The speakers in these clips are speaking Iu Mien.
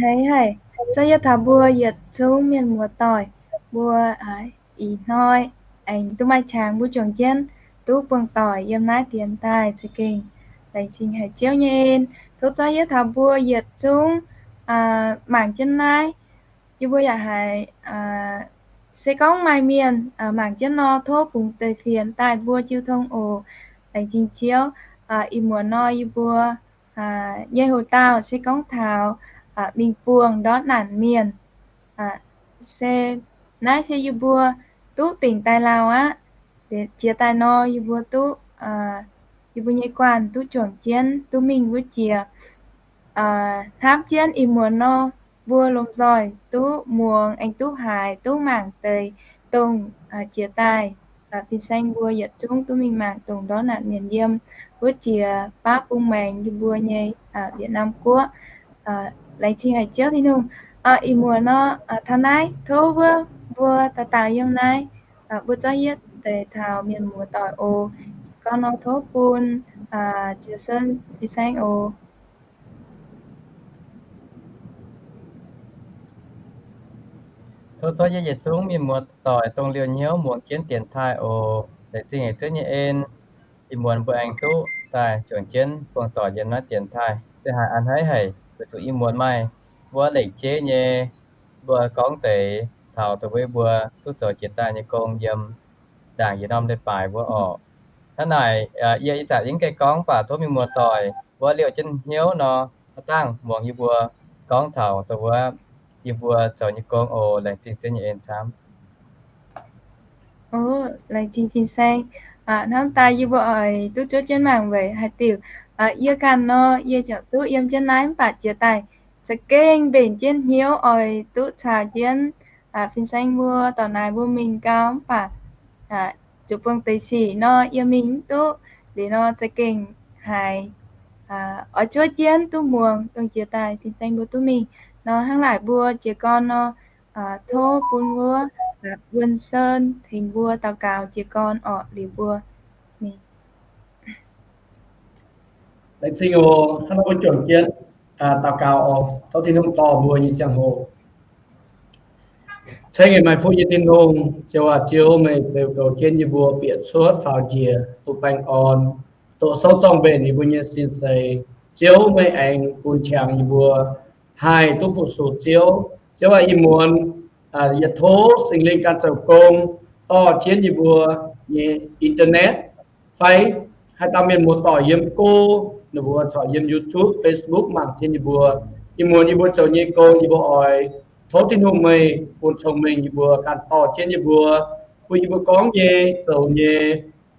Hneiv haic, zorqv yietv taux mbuo yietc zungv mienh muoz-doic mbuo ih hnoi aengx duqv maaih qangx mbuo juangc jienv duqv buangh doic yiem naaiv dienx daaih za'gengh laengz zingh haic Ziouv nyei en. Tov zorqv yietv taux mbuo yietc zungv mangc jienv naaiv, yie mbuo yaac haiz se gorngv maaih mienh mangc jienv nor, tov bungx deix fienx daaih mbuo jiu tong oc. Laengz zingh Ziouv. Ih muonz nor yie mbuo nyei hoc-dauh se gorngv taux mingh buangh ndortv naanc mienh. Se naaiv se yie mbuo duqv dingc daaih lauh aqv. Jiex daaih nor yie mbuo duqv, yie mbuo nyei guanh duqv juangc jienv duqv mingh wuov jiex hnamv jienv ih muonz nor, mbuo lomh nzoih duqv muangx aengx duqv haiz duqv mangc deix dongh jiex daaih fin-saeng mbuo yietc zungv duqv mingh mangc dongh ndortv naanc mienh yiem wuov jiex baav bung maengx yie mbuo nyei Việt Nam guoqv. Laengz zingh haic Ziouv Tin-Hungh. Ih muonz nor taux naaiv tov wuov mbuo dauh dauh yiem naaiv, mbuo zorqv yietv deix taux mienh muoz-doic oc. Gorngv nor tov bun Ziouv Sen fin-saeng oc. Tov zorqv yietv yietc zungv mienh muoz-doic dongh liouh hnyouv muangx jienv dienx taaih oc. Laengz zingh haic Ziouv nyei en, ih muonz mbuo aengx duqv daaih juangc jienv buangh doic yiem naaiv dienx taaih se haiz a'hneiv haic, weic zuqc ih muonz maaih mbuo lengc jeiv nyei, mbuo gorngv deix taux dongh wuov mbuo duqv zoux jiex daaih nyei gong yiem ndaangc yietc norm leiz-baaix mbuo orqc. Hnangv naaic yie ih zanc yie mv gaengh gorngv, mv baac tov mienh muoz-doic mbuo liouh jienv hnyouv nor, aav dangh muangx yie mbuo gorngv taux dongh wuov yie mbuo zoux nyei gong oc. Laengz zingh Ziouv nyei en camv. Laengz zingh fin-saeng. Hnamv daaih yie mbuo oix duqv zuov jienv mangc weic haaix diuc yie ganh nor yie ziouc duqv yiem jienv naaiv mv baac jiex daaih za'gengh mbenc jienv hnyouv oix duqv caux jienv fin-saeng mbuo dorc naaic mbuo mingh gau mv baac zuqc buangh deix sic nor yie mingh mv duqv. Liuz nor za'gengh haiz oix zuov jienv duqv muangx dongh jiex daaih fin-saeng mbuo duqv mingh nor. Hnangv naaic mbuo jiez gorn nor, tov bun wuov Wuonh Sen tengx mbuo daux gaux jiez gorn orqc. Liuz mbuo mingh. Laengz zingh oc. Hnangv nor mbuo juangc jienv daux gaux oc. Tov Tin-Hungh dorh mbuo nyei ziangh hoc. Ceng-Mienh maaih fuqv nyei Tin-Hungh, Ziouv aac, Ziouv meih beu goux jienv yie mbuo bieqc cuotv faaux njiec duqv baengh orn, doqc sou zorng-mbenc yie mbuo nyei sin seix. Ziouv meih aengx bun qangx yie mbuo haih duqv fu-sux Ziouv. Ziouv aac, ih muonz yie tov Singx Lingh ganh zoux gong dorh jienv yie mbuo nyei internet fai haaix dauh mienh muoz-doic yiem go, ninh mbuo corc yiem YouTube, Facebook mangc jienv yie mbuo. Ih muonz yie mbuo zoux nyei gong yie mbuo oix tov Tin-Hungh meih bun cong-mengh yie mbuo, ganh dorh jienv yie mbuo, bun yie mbuo gorngv nyei, zoux nyei,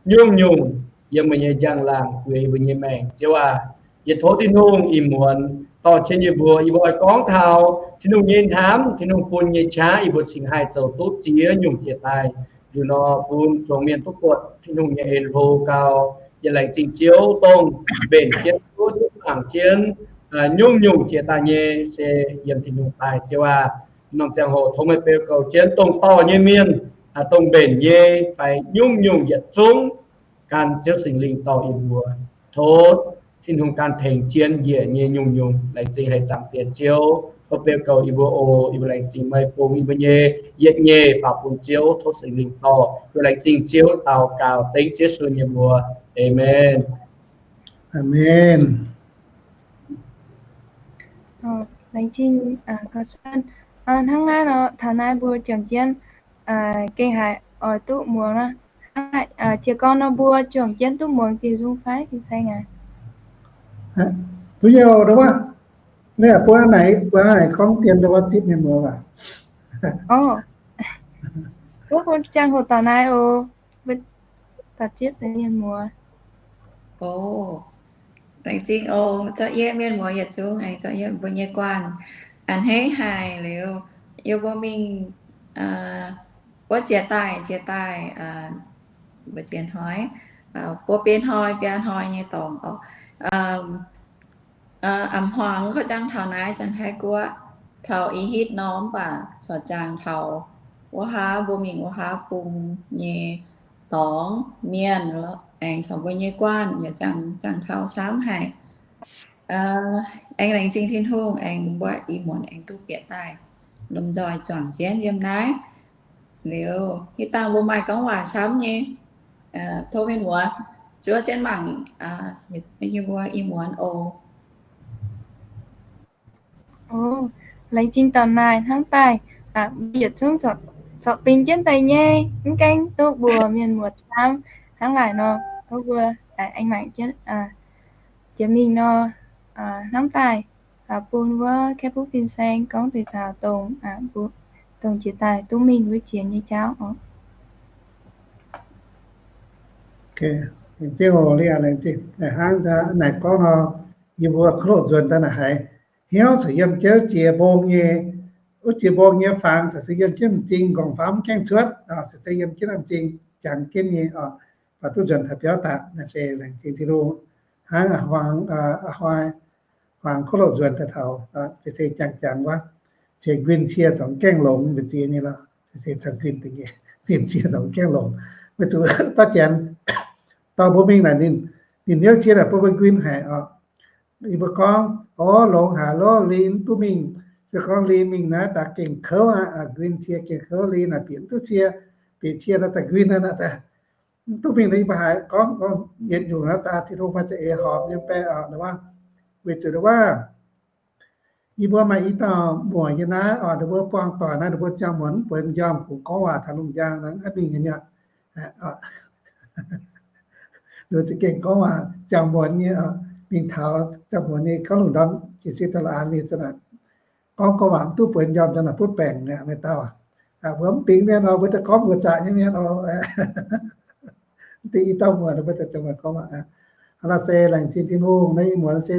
nyungc-nyungc yiem meih nyei njang-laangc gueix yie mbuo nyei maengc. Ziouv aac, yie tov Tin-Hungh ih muonz dorh jienv yie mbuo, yie mbuo oix gorngv taux Tin-Hungh nyei hnamv, Tin-Hungh bun nyei qaqv, yie mbuo cingx haih zoux duqv ziex nyungc jiex daaih. Liuz nor bun zuangx mienh duqv buatc Tin-Hungh nyei en-hlo gau. Yie laengz zingh Ziouv dongh mbenc jienv, duqv mangc jienv nyungc-nyungc jiex daaih nyei se yiem Tin-Hungh daaih. Ziouv aac, norm ziangh hoc tov meih beu goux jienv dongh dorh nyei mienh, dongh mbenc nyei fai nyungc-nyungc yietc zungv, gan Ziouv Singx Lingh dorh yie mbuo. Tov Tin-Hungh gan tengx jienv njiec nyei nyungc-nyungc. Laengz zingh haic Zaangc Diex Ziouv, tov beu goux yie mbuo oc. Yie mbuo laengz zingh meih fungx yie mbuo nyei yietc nyeic faaux bun Ziouv. Tov Singx Lingh dorh. Yie mbuo laengz zingh Ziouv daux gaux dengv Ziouv Yesu nyei mbuox. Aamen. Aamen. Laengz zingh gorx-san. Hnangv naaiv nor, taux naaiv mbuo juangc jienv gengh haiz oix duqv muangx. Jiez gorn nor mbuo juangc jienv duqv muangx diuh nzung fai fin-saeng aac? Mbuo nyei oc, mbuo naaic gorngv dien wuov zipv mienh muoz aac. Gorngv bun ziangh hoc taux naaiv oc, mbuo daux zipv deix mienh muoz. Laengz zingh oc, zorqv yietv mienh muoz yietc zungv, aengx zorqv yietv mbuo nyei guanh. A'hneiv haic liuz, yie mbuo mingh wuov jiex daaih, jiex daaih, mbuo jiex hnoi, buo biei hnoi, biaa hnoi nyei dorngx oc. A'hmuangx kaux jangx taux naaiv Janx-Taiv Guoqv, taux ih hitv norm mv baac corc jangx taux wuov haav, mbuo mingh wuov haav bung nyei dorngx mienh, aengx corc mbuo nyei guanh yaac jangx, jangx taux camv haic. Aengx laengz zingh Tin-Hungh, aengx mbuo ih muonz aengx duqv bieqc daaih lomh nzoih juangc jienv yiem naaiv. Liuz hitv dangh mbuo maaih gorngv waac camv nyei, tov mienh muoz zuov jienv mangc yie mbuo ih muonz oc. Laengz zingh daaih naaic hnangv daaih, mbuo yietc zungv corc bingx jienv daaih nyei, mv gaengh duqv mbuox mienh muoz camv. Hnangv naaic nor, tov mbuo aengx mangc jienv jiex mingh nor, hnangv daaih bun wuov Kaeqv Butv Fin-Saeng gorngv deix taux dongh, dongh jiex daaih duqv mingh wuov jiex nyei jauv oc. Hnangv naaic gorngv nor, yie mbuo kuv loqc nzuonx daaih naaic haiz hnyouv corc yiem jienv jiex mbong nyei, wuov jiex mbong nyei fangx corc se yiem jienv m'zing nqorngv-famv mv gaengh cuotv, corc se yiem jienv m'zing jangx jienv nyei oc. Baac duqv nzuonx taux biauv daaih naaic se laengz zingh Tin-Hungh. Hnangv huaang kuv loqc nzuonx daaih taux, se jangx jangx wuov, ceix nquin cie zorngx gaengh longx mbu'ziex nyei lorqc. Se caux nquin deix nyei, nquin cie zorngx gaengh longx. Weic zuqc dorh janx dorh mbuo mingh naaic, ninh hnyouv cie naaic bun mbuo nquin haic oc. Yie mbuo gorngv, o, longx haic lorqc, lin duqv mingh. Se gorngv lin mingh naaiv daaih gengh kouv aqv, nquin cie gengh kouv, lin naaic bieqc mv duqv cie, bieqc cie naaiv daaih nquin naaiv daaih mv duqv mingh. Yie mbuo haiz gorngv yietc nyungc naaiv daaih Tin-Hungh maaih za'eix horpc nyei baeqc oc. Weic zuqc wuov, yie mbuo maaih i dauh muoc nyei naaiv oc, ninh mbuo buangh doic naaiv, ninh mbuo ziangh muonz mv buonx m'njormh kungx gorngv waac taux lungh njang naaiv mingh nyei. Ninh za'gengh gorngv waac ziangh muonz nyei, mingh taux ziangh muonz nyei gorngv lungh ndorm jiez sin taux la'an mingh za'naaic gorngv gorngv waac mv duqv buonc m'njormh za'naaic butv baengc aqv, maaih dauh. Mbuo mv bingx mienh oc, mbuo daaih gorngv mbuox zaqc nyei mienh oc. Deix i dauh muoc ninh mbuo daaih ziangh muonz gorngv waac. Hnangv naaiv se laengz zingh Tin-Hungh naaiv i muonz se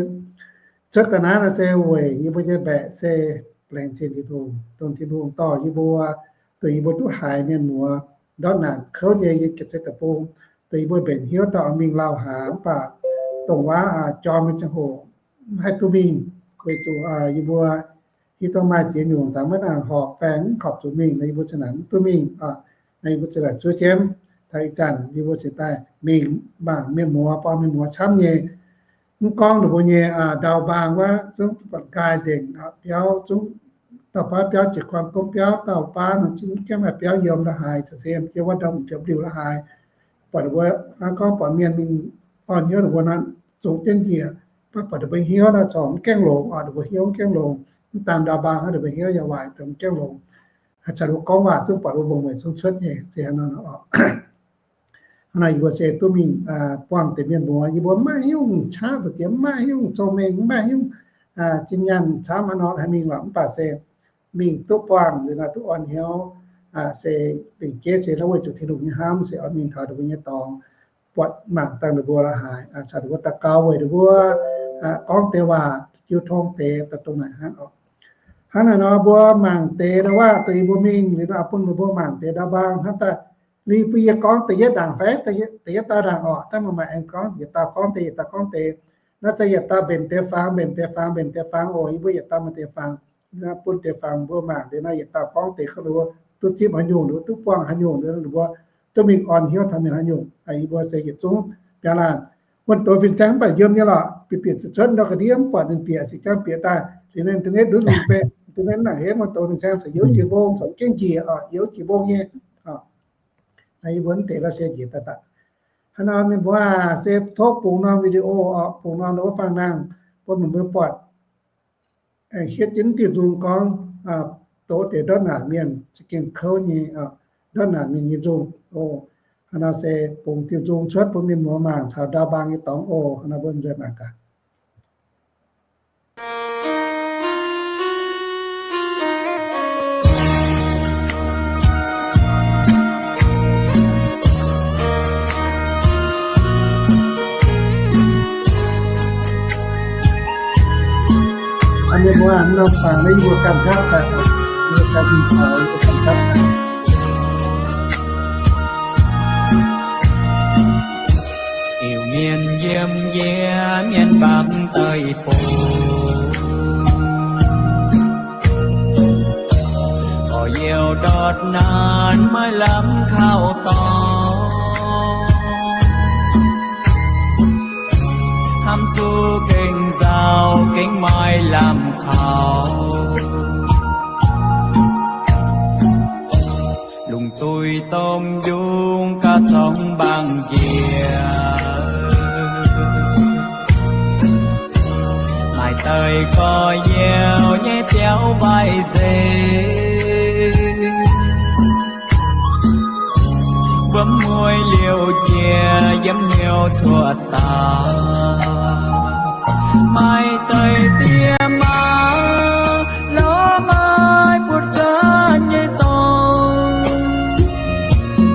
cuotv ga'naaiv naaiv se weic yie mbuo nyei mbaeqc se laengz zingh Tin-Hungh, dongh Tin-Hungh dorh yie mbuo, dongh yie mbuo duqv haiz mienh muoz ndortv naanc kouv nyei yiem ga'naaiv deic-bung, dongh yie mbuo mbenc hnyouv dauh mingh lauh haaix mv baac dongh wuov jorm nyei ziangh hoc mv haih duqv mingh, weic zuqc yie mbuo hiuv duqv maaih ziex nyungc daaih maiv nangc horpc faeng mv horpc zuqc mingh nor, yie mbuo za'naaic mv duqv mingh. Naaiv yie mbuo za'naaic zuov jienv taux ih zanc yie mbuo cingx daaih mingh mangc mienh muoz, buangh mienh muoz camv nyei. Mv gorngv ninh mbuo nyei ndau mbaang wuov zungv buatc nqaai nzengc biauv, zungv dauh baav biauv jiex guanh gomv biauv, dauh baav nor zungv mv gaengh maaih biauv yiem la'haaix, caux se yiem jienv wuov ndau mv jopv liuh la'haaix. Buatc ninh mbuo hnangv gorngv buatc mienh mingh orn hnyouv ninh mbuo nor, zungv jienv njiec, mv baac buatc ninh mbuo hnyouv nor corc mv gaengh longx oc, ninh mbuo hnyouv mv gaengh longx. Mv daan ndau mbaang hnangv ninh mbuo hnyouv yaac waaic dongh mv gaengh longx. Haaix zanc ninh mbuo gorngv waac zungv buatc ninh mbuo mbungv-mueic zungv cuotv nyei, se hnangv nor oc. Hnangv naaic yie mbuo se duqv mingh buangh deix mienh muoz, yie mbuo mv maaih haaix nyungc qaqv mbu'ziex, mv maaih haaix nyungc zoux mengh, mv maaih haaix nyungc zinh nyaanh camv haaix nor haih mingh lorqc, mv baac se mingh duqv buangh liuz nor duqv orn hnyouv, se lengc jeiv se hnangv weic zuqc Tin-Hungh nyei hnamv se oix mingh taux ninh mbuo nyei dorngx, buatc mangc dangh ninh mbuo la'haaix, caux ninh mbuo daux gaux weic ninh mbuo gorngv deix waac jiu tong deix daaih dongh naaic hnangv oc. Hnangv naaic nor mbuo mangc deix ndau wuov deix mbuo mingh liuz nor bun ninh mbuo mangc deix ndau mbaang hnangv daaih. Liuz bun yie gorngv da'yietv ndaangc fai da'yietv dauh ndaangc oc, daaih maaih maaih aengx gorngv yietc dauh gorngv deix, yietc dauh gorngv deix. Naaiv se yietc dauh mbenc deix fangx, mbenc deix fangx, mbenc deix fangx oc. Yie mbuo yietc dauh mbenc deix fangx, bun deix fangx mbuo mangc deix naaiv yietc dauh gorngv deix kouv, ninh mbuo duqv zipv haaix nyungc, ninh mbuo duqv buangh haaix nyungc, ninh mbuo duqv mingh orn hnyouv taux mienh haaix nyungc. Yie mbuo se yietc zungv biaa laanh. Wuonh doz fin-saeng mv baac yiem nyei lorqc, bieqc bieqc zuotc cuotv ndau ga'ndiev mv buatc ninh bieqc, se jangv bieqc daaih liuz naaiv internet ndutv lungh beiv, internet mangc hec wuonh doz fin-saeng se youz jiex mbong, corc mv gaengh njiec oc, youz jiex mbong nyei. Naaiv yie mbuo mv deix la'sie njiec daaih daaih. Hnangv nor mienh mbuo aah, se tov bungx norm video oc, bungx norm wuov fang nangh, bun meih mbuo buatc hietv jienv diuh nzung gorngv, doqc deix ndortv naanc mienh za'gengh kouv nyei, ndortv naanc mienh nyei nzung oc. Hnangv nor se bungx diuh nzung cuotv bun mienh muoz mangc caux ndau mbaang nyei dorngx oc. Hnangv nor mbuo nzuonx mangc gaax. Mienh mbuo norm fangx naaiv yie mbuo ganh hnamv daaih, yie mbuo ganh mingh taux yie mbuo ganh hnamv daaih. Iu-Mienh yiem yie mienh mbatc deic-bung, gorx-youz ndortv naanc maiv lamh kauv dorngx, hnamv zuqc gengh nzauh Duih domh njungh gauh zorngx mbaangc njiec, maaih deix gorx-youz nyei biauv mbaih nzeix. Wuom mueiz liouc jiex yiem hnyouv cuotv daaih, maaih deix die maa lorz maaih buoz-gaanv nyei dorngx,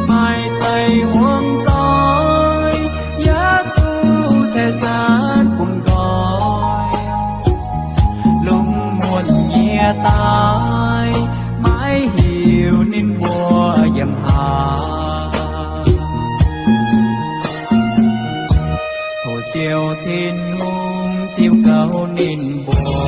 maaih deix huong doic yaac zuqc cai saanv bun nqoi. Lungh muonc nyie daaih maiv hiuv ninh mbuo yiem haaix. Hoqc ziouc Tin-Hungh ziux gaux ninh mbuo.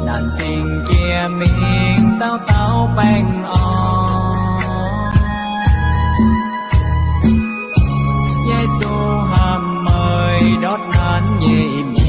Naanc zingh jiex mingh dauh dauh baengh orn. Yesu hamh meih ndortv naanc nyei mienh.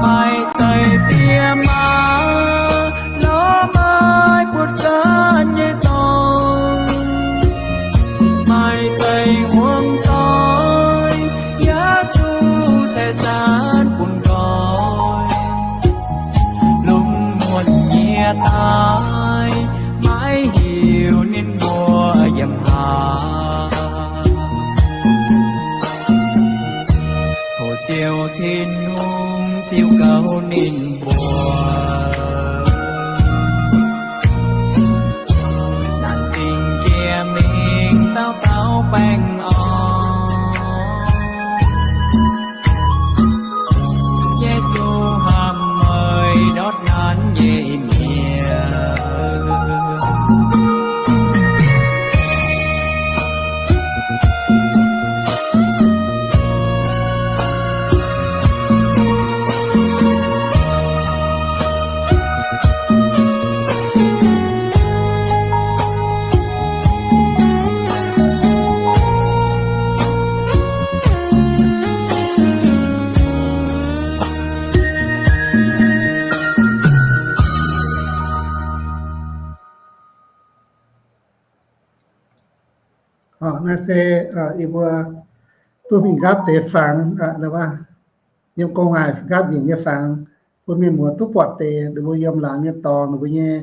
Maaih deix die maa lorz maaih buoz-gaanv nyei dorngx, maaih deix huong doic yaac zuqc cai saanv bun nqoi. Lungh muonc nyie daaih maiv hiuv ninh mbuo yiem haaix. Hoqc ziouc Tin-Hungh ziux gaux ninh mbuo. Naanc zingh jiex mingh dauh dauh baengh orn. Yesu hamh meih ndortv naanc nyei mienh. Naaiv se yie mbuo duqv mingh nqaapv deix fangx, yiem gong-ngaaic nqaapv njiec nyei fangx, bun mienh muoz duqv buatc deix ninh mbuo yiem laangz nyei dorngx, ninh mbuo nyei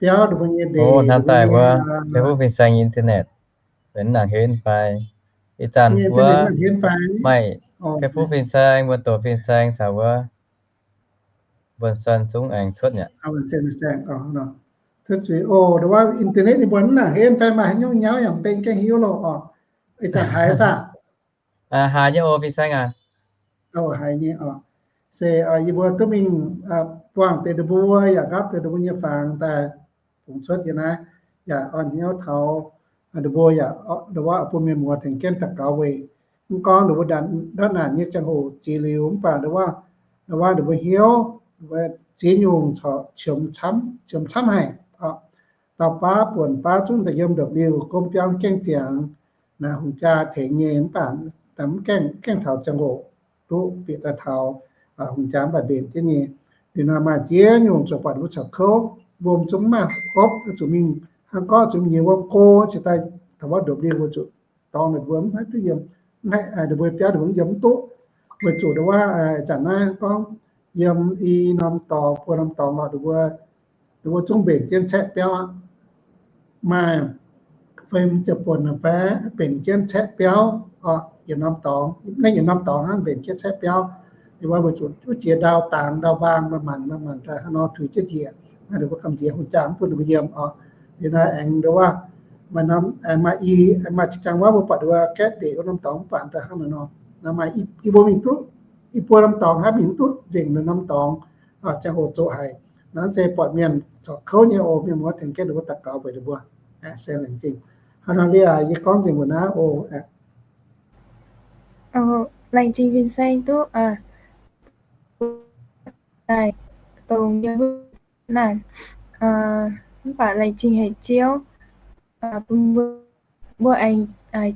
biauv, ninh mbuo nyei ndeic, hnangv daaih wuov Facebook fin-saeng internet, benx nangc henv fai? Ih zanc wuov maaih Facebook fin-saeng, mbuo doqc fin-saeng caux wuov mbuo suan zungv aengx cuotv mi'aqv. Internet ninh mbuo nangc henv fai maaih haaix nyungc nyauv yaac mbenc gaengh hiuv loh oc. Ih zanc haiz saah? Haiz nyei oc, fin-saeng aac. Haiz nyei oc. Se yie mbuo duqv mingh buangh deix ninh mbuo yaac nqaapv deix ninh mbuo nyei fangx daaih bungx cuotv yiem naaiv, yaac orn hnyouv taux ninh mbuo yaac ndau wuov bun mienh muoz tengx jienv daux gaux weic mv gorngv ninh mbuo ndortv naanc nyei ziangh hoc jiex liuz mv baac ndau wuov, ndau wuov ninh mbuo hnyouv, ninh mbuo ziex nyungc corc qiemx camv, qiemx camv haic. Dauh baav buonc baav zungv daaih yiem ndopv-liuh gomv biauv gaengh ziangx, naaiv hungh jaa tengx nyei mv baac mv gaengh, gaengh taux ziangh hoc duqv bieqc daaih taux hungh jaa mv baac mbenc jienv nyei. Liuz nor maaih ziex nyungc zuqc buatc ninh mbuo caux kouv, wuom zungv mv maaih hopv, zuqc mingh hnangv gorngv zuqc mingh nyiex wuom go cingx daaih taux wuov ndopv-liuh mbuo zuqc dorngx ninh mbuo mv haih duqv yiem, ninh mbuo biauv ninh mbuo mv yiem mv duqv, weic zuqc ndau wuov zanc naaiv gorngv yiem i norm dorngx, buo norm dorngx lorqc, ninh mbuo zungv mbenc jienv caeqv biauv aqv. Maaih fim ziepc buonc fai benx jienv caeqv biauv oc, yietc norm dorngx, naaiv yietc norm dorngx hnangv mbenc jienv caeqv biauv. Ninh mbuo weic zuqc wuov jiex ndau dangx ndau mbaang maaih manc maaih manc daaih hnangv nor tuix jienv njiec, ninh mbuo gamh nziex hungh jaa mv bun ninh mbuo yiem oc. Liuz naaiv aengx ndau wuov maaih norm, aengx maaih i, aengx maaih zinh ziangh wuov mbuo buatc ndau wuov gaeqv ndeic wuov norm dorngx mv baac daaih hnangv naaiv nor. Naaiv maaih i buo mingh duqv, i buo norm dorngx hnangv mingh mv duqv nzengc norm dorngx, ziangh hoc zoqc haic. Naaiv se buatc mienh corc kouv nyei oc. Mienh muoz tengx jienv ninh mbuo daux gaux weic ninh mbuo. Se laengz zingh. Hnangv naaiv, yie gorngv nzengc mbuox naaiv oc. Laengz zingh Fin-Saeng duqv daaih dongh yie mbuo naaic, mv baac laengz zingh haic Ziouv bun mbuo, mbuo aengx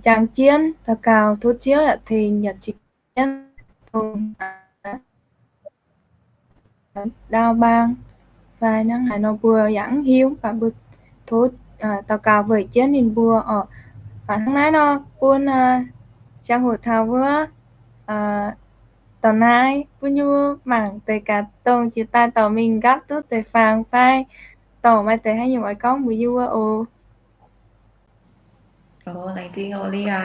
jangx jienv daux gaux tov Ziouv yaac tengx yaac zipv jienv dongh ndau mbaang fai hnangv haaix nor mbuo yaac mv hiuv, mv baac mbuo tov daux gaux weic jienv ninh mbuo oc. Mv baac hnangv naaiv nor bun ziangh hoc taux wuov dorh naaiv bun yie mbuo mangc deix gaax dongh jiex daaih dorh mingh nqaapv duqv deix fangx fai dorh maaih deix haaix nyungc oix gorngv mbuox yie mbuo oc. Laengz zingh oc Lia.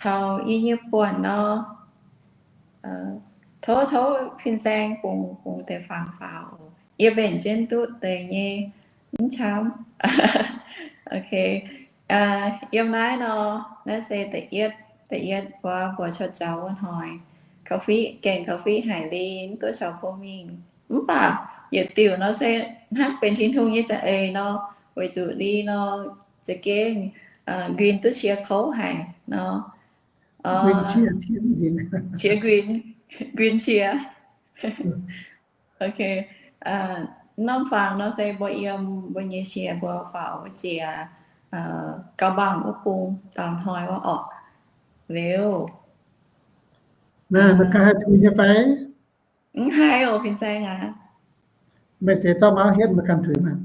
Taux yie nyei buonc nor, tov, tov Fin-Saeng bungx, bungx deix fangx faaux oc. Yie mbenc jienv duqv deix nyei, mv camv. Ok. Yiem naaiv nor, naaiv se da'yietv, da'yietv wuov mbuo cuotv jauv wuov hnoi. Kaux fiqv, gaengh kaux fiqv haic liuz, duqv caux mbuo mingh. Mv baac yietc diuc nor se hnangv benx Tin-Hungh nyei za'eix nor, weic zuqc Lia nor za'gengh nquin duqv qiex kouv haic nor. Qiex nquin, nquin qiex. Ok. Norm fangx nor se mbuo yiem mbuo nyei qiex mbuo faaux wuov jiex gauh mangc wuov bung dauh hnoi wuov orqc. Liuz, meih ganh haih tuix nyei fai? Mv haih oc, Fin-Saeng aac. Meih se zorqv mauv hietv meih ganh tuix maah.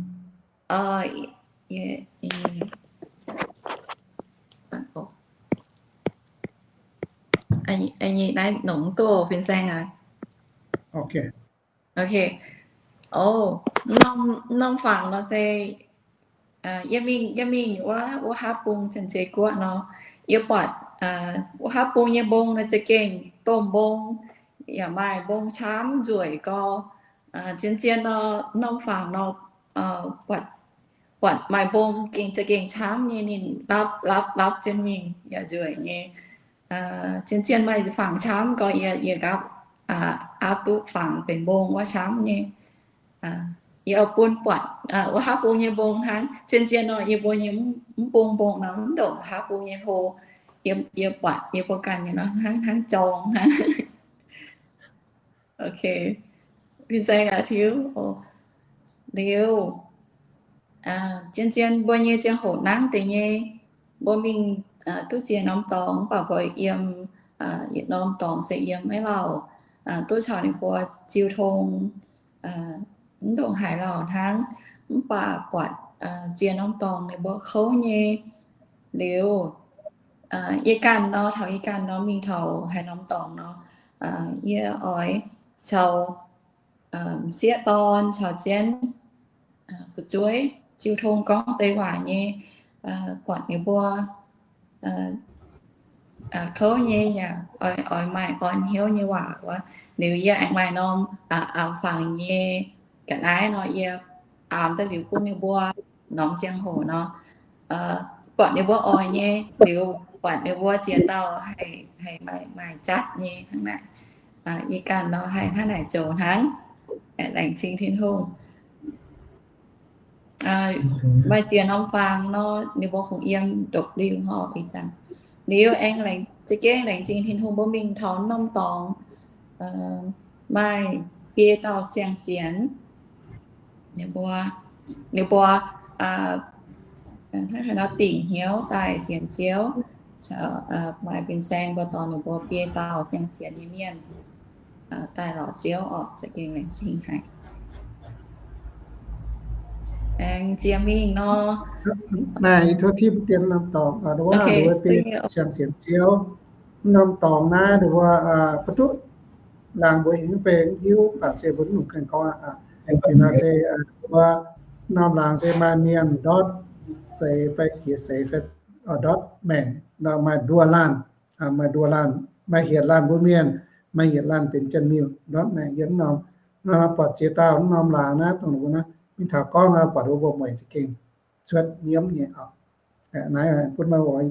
Naaiv nongx duqv, Fin-Saeng aac. Ok. Norm fangx nor se yie mingh, yie mingh wuov, wuov haav bung Janx-Zei Guoqv nor, yie buatc wuov haav bung nyei mbong nor za'gengh domh mbong, yaac maaih mbong camv nzueic gau. Zien-zien nor, norm fangx nor, buatc maaih mbong gengh za'gengh camv nyei, ninh lapv lapv lapv jienv mingh yaac nzueic nyei. Zien-zien maaih fangx camv gau, yie, yie nqaapv, aapv duqv fangx benx mbong wuov camv nyei. Yie oix bun buatc wuov haav bung nyei mbong hnangv. Zien-zien nor, yie mbuo nyei mv bung mbong nor mv ndongc haav bung nyei hlo. Yie, yie buatc yie mbuo ganh nyei nor hnangv, hnangv jorng hnangv. Ok. Fin-Saeng aac, tiuv liuz, zien-zien mbuo nyei ziangh hoc nangv deix nyei, mbuo mingh duqv ziex norm dorngx, mv baac mbuo yiem yietc norm dorngx se yiem maiv lauh, duqv caux ninh mbuo jiu tong, mv ndongc haaix lauh hnangv, mv baac buatc ziex norm dorngx ninh mbuo kouv nyei. Liuz, yie ganh nor, taux yie ganh nor mingh taux haaix norm dorngx nor, yie oix caux m'sieqv dorn caux jienv fu'jueiv jiu tong gorngv deix waac nyei, buatc ninh mbuo kouv nyei yaac oix, oix maaih orn hnyouv nyei waac wuov. Liuz yie aengx maaih norm aamx fangx nyei ga'naaiv nor, yie aamx daaih liuz bun ninh mbuo norm ziangh hoc nor, buatc ninh mbuo oix nyei, liuz buatc ninh mbuo ziex dauh haih, haih maaih, maaih jatv nyei hnangv naaic. Yie ganh nor haih hnangv naaic zoux hnangv. Laengz zingh Tin-Hungh. Maaih ziex norm fangx nor, ninh mbuo kungx yiem ndopv-liuh oc ih zanc. Liuz aengx za'gengh laengz zingh Tin-Hungh mbuo mingh taux norm dorngx, maaih biei dauh siang-sienx. Ninh mbuo, ninh mbuo hnangv haaix nor dingc hnyouv daaih sienx Ziouv, maaih fin-saeng mbuo dorh ninh mbuo biei dauh siang-sienx nyei mienh daaih lorz Ziouv oc, za'gengh laengz zingh haic. Aengx ziex mingh nor, naaiv tov tipv dien norm dorngx, wuov biei siang-sienx Ziouv. Norm dorngx naaiv wuov, mv duqv laangz mbuo hingv mv bei hiuv, mv baac se mbuo mv nungc ganh gorngv aqv. Ih hnoi se wuov norm laangz se maaih mienh ndortv seix fai jiex seix fai ndortv maengc, maaih nduoh laanh, maaih nduoh laanh, maaih hietc laanh mbuo mienh, maaih hietc laanh benx janx-miuh ndortv maengc yiem norm. Nor buatc ziex dauh norm laangz naaiv dongh mbuo naaiv mingh taux gorngv buatc wuov mbuo mueic za'gengh cuotv nyiemv nyei oc. Naaiv bun meih oix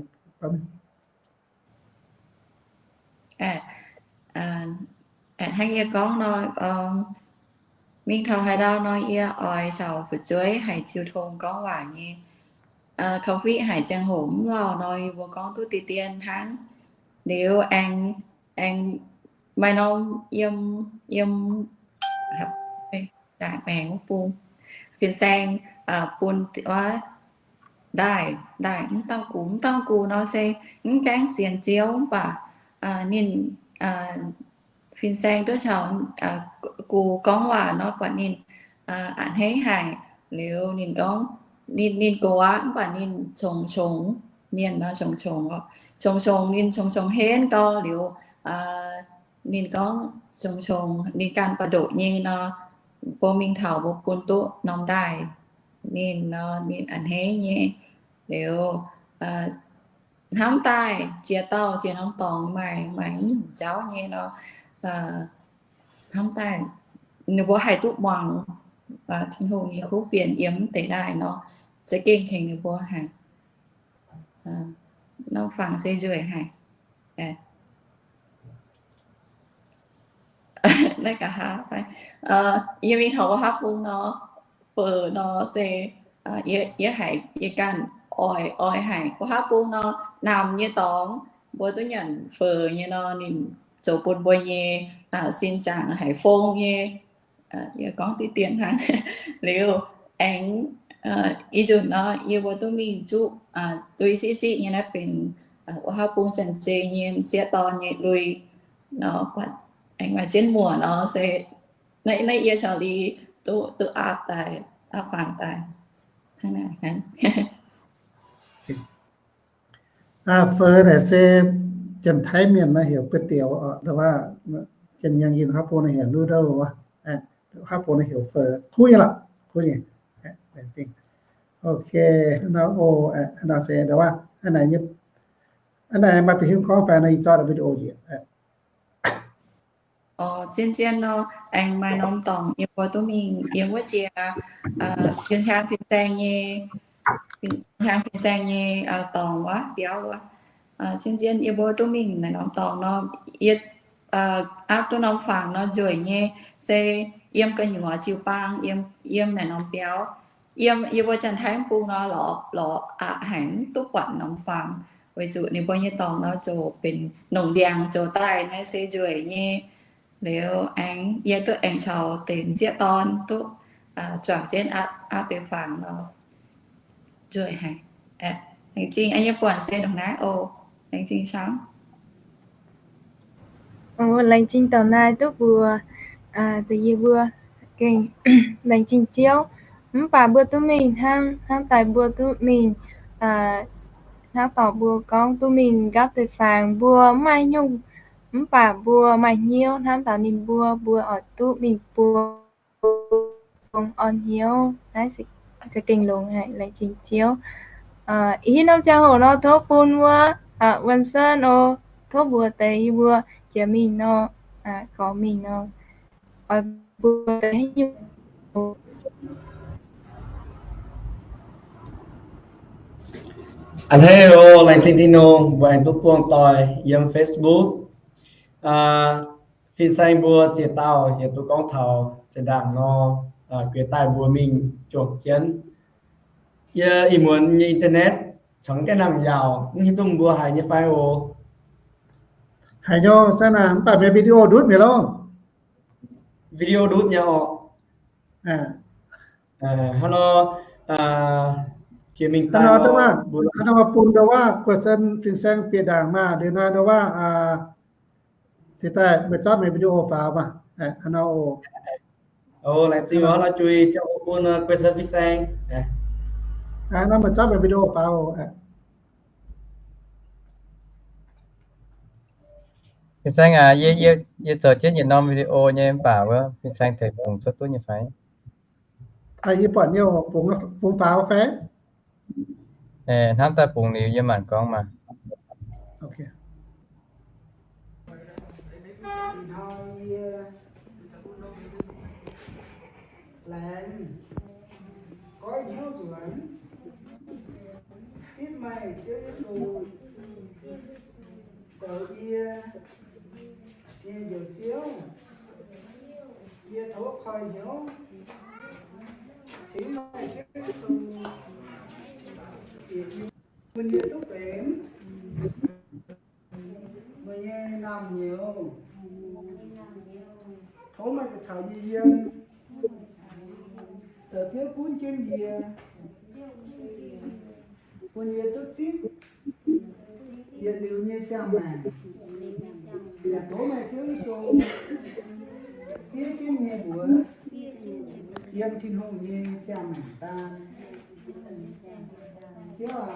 hnangv yie gorngv nor, Mingh taux haaix ndau nor, yie oix caux fu'jueiv haiz jiu tong gorngv waac nyei. Kaux fiqv haic ziangh hoc mv lauh nor, yie mbuo gorngv duqv diqv dien hnangv. Liuz aengx, aengx maaih norm yiem, yiem, maengx wuov bung, fin-saeng bun wuov ndaaih, ndaaih mv dauh gux, mv dauh gux nor se mv gaengh sienx Ziouv mv baac ninh fin-saeng duqv caux gux gorngv waac nor buatc ninh a'hneiv haic. Liuz ninh gorngv, ninh, ninh gox aqv, mv baac ninh congx-congx mienh nor, congx-congx, congx-congx ninh congx-congx henv gau liuz, ninh gorngv congx-congx ninh ganh ba'ndoqc nyei nor, mbuo mingh taux mbuo bun duqv norm ndaaih ninh nor, ninh a'hneiv nyei. Liuz hnamv daaih jiex dauh jiex norm dorngx maaih, maaih mv nyungc jauv nyei nor, hnamv daaih ninh mbuo haih duqv muangx Tin-Hungh nyei kuv fienx yiem mv deix ndaaih nor, za'gengh tengx ninh mbuo haic. Norm fangx se nzueic haic. Naaiv nqa'haav, yie mingh taux wuov haav bung nor, feix nor se yie, yie haiz yie ganh oix, oix haic. Wuov haav bung nor, namx nyei dorngx mbuo duqv nyanc feix nyei nor, ninh zoux bun mbuo nyei sin zaangc haiz fong nyei. Yie gorngv diqv dien hnangv. Liuz aengx ih nzunc nor yie mbuo duqv mingh zuqv lui siqv siqv nyei naaiv benx wuov haav bung Janx-Zei nyei m'sieqv dorn nyei lui nor, aengx maaih jienv muoc nor se naaiv, naaiv yie caux Li duqv, duqv aapv daaih, aapv fangx daaih hnangv naaic hnangv. Feix naaic se Janx-Taiv mienh naaiv heuc ba'dioux, nduov waac, Janx-Yangh Yinh haav bung naaiv heuc noodle wuov, haav bung naaiv heuc feix, kuv nyei lorqc, kuv nyei. Ok, nor, nor se nduov waac, hnangv naaic maaih bieqc hingv gorngv fai nor, ih zorqv video njiec. Zien zien nor, aengx maaih norm dorngx yie mbuo duqv mingh yiem wuov jiex, yiem hnyangx fin-saeng nyei, hnyangx fin-saeng nyei dorngx wuov biauv wuov. Zien zien yie mbuo duqv mingh naaic norm dorngx nor, yie aapv duqv norm fangx nor nzueic nyei, se yiem gu'nyuoz jiu-baang, yiem, yiem naaic norm biauv. Yiem yie mbuo Janx-Taiv bung nor lorz, lorz aqc haic, mv duqv buatc norm fangx, weic zuqc ninh mbuo nyei dorngx nor ziouc benx nongc ndiangx zoux daaih naaiv se nzueic nyei. Liuz aengx yie duqv aengx caux deix m'sieqv dorn duqv juangc jienv aapv, aapv deix fangx nor, nzueic haic. Laengz zingh yie buatc se ndongc naaiv oc. Laengz zingh camv. Laengz zingh dorngx naaiv duqv mbuox deix yie mbuo gengh laengz zingh Ziouv. Mv baac mbuo duqv mingh hnangv, hnangv daaih mbuo duqv mingh, hnangv dorc mbuo gorngv duqv mingh nqaapv deix fangx mbuo mv maaih nyungc, mv baac mbuo maaih hnyouv hnamv taux ninh mbuo, mbuo oix duqv mingh bung orn hnyouv. Naaiv se za'gengh longx haic, laengz zingh Ziouv. Ih hnoi norm ziangh hoc nor tov bun wuov Vincent oc, tov mbuox deix yie mbuo jiex mingh nor, gorx mingh nor, oix mbuo deix haaix nyungc. A'hneiv oc, laengz zingh Tin-Hungh, mbuo aengx duqv buangh doic yiem Facebook. Fin-saeng mbuo ziex dauh yaac duqv gorngv taux zinh ndaangc nor, guiex daaih mbuo mingh juangc jienv. Yie ih muonz nyei internet cangx gaengh nangc yaauc, mv hiuv duqv mbuo haiz nyei fai oc. Haiz nyei, mv baac mienh video ndutv mi'aqv loh. Video ndutv nyei oc. Hnangv nor, jiex mingh daaih nor, hnangv nor bun nduov waac, guoqv sen fin-saeng bieqc ndaangc maah, liuz nor nduov waac, cingx daaih meih zorqv meih video faaux maah. Hnangv nor oc. Laengz zingh oc, nor jui ziangh hoc bun guoqv sen fin-saeng. Hnangv nor meih zorqv meih video faaux oc. Fin-saeng aac, yie, yie zoux jienv yietc norm video nyei, mv baac wuov fin-saeng tengx bungx cuotv duqv nyei fai? Yie buatc nyei, bungx faaux fai? Hnamv daaih bungx liuz yie maanc gorngv maah. Laengz goiv hnyouv nzuonx, zipv meih Ziouv Yesu zoux yie nyei Njoux Ziouv. Yie Tov koi hnyouv cingx meih Ziouv Yesu, bun yie duqv benx meih nyei naamh nyouz. Tov meih ganh caux yie yiem, zoux Ziouv gunv jienv yie, bun yie duqv zipv yietc liuz nyei ziangh maengc. Yaac tov meih Ziouv Yesu fiev jienv nyei mbuox yiem Tin-Hungh nyei ziangh maengc daan. Ziouv aac,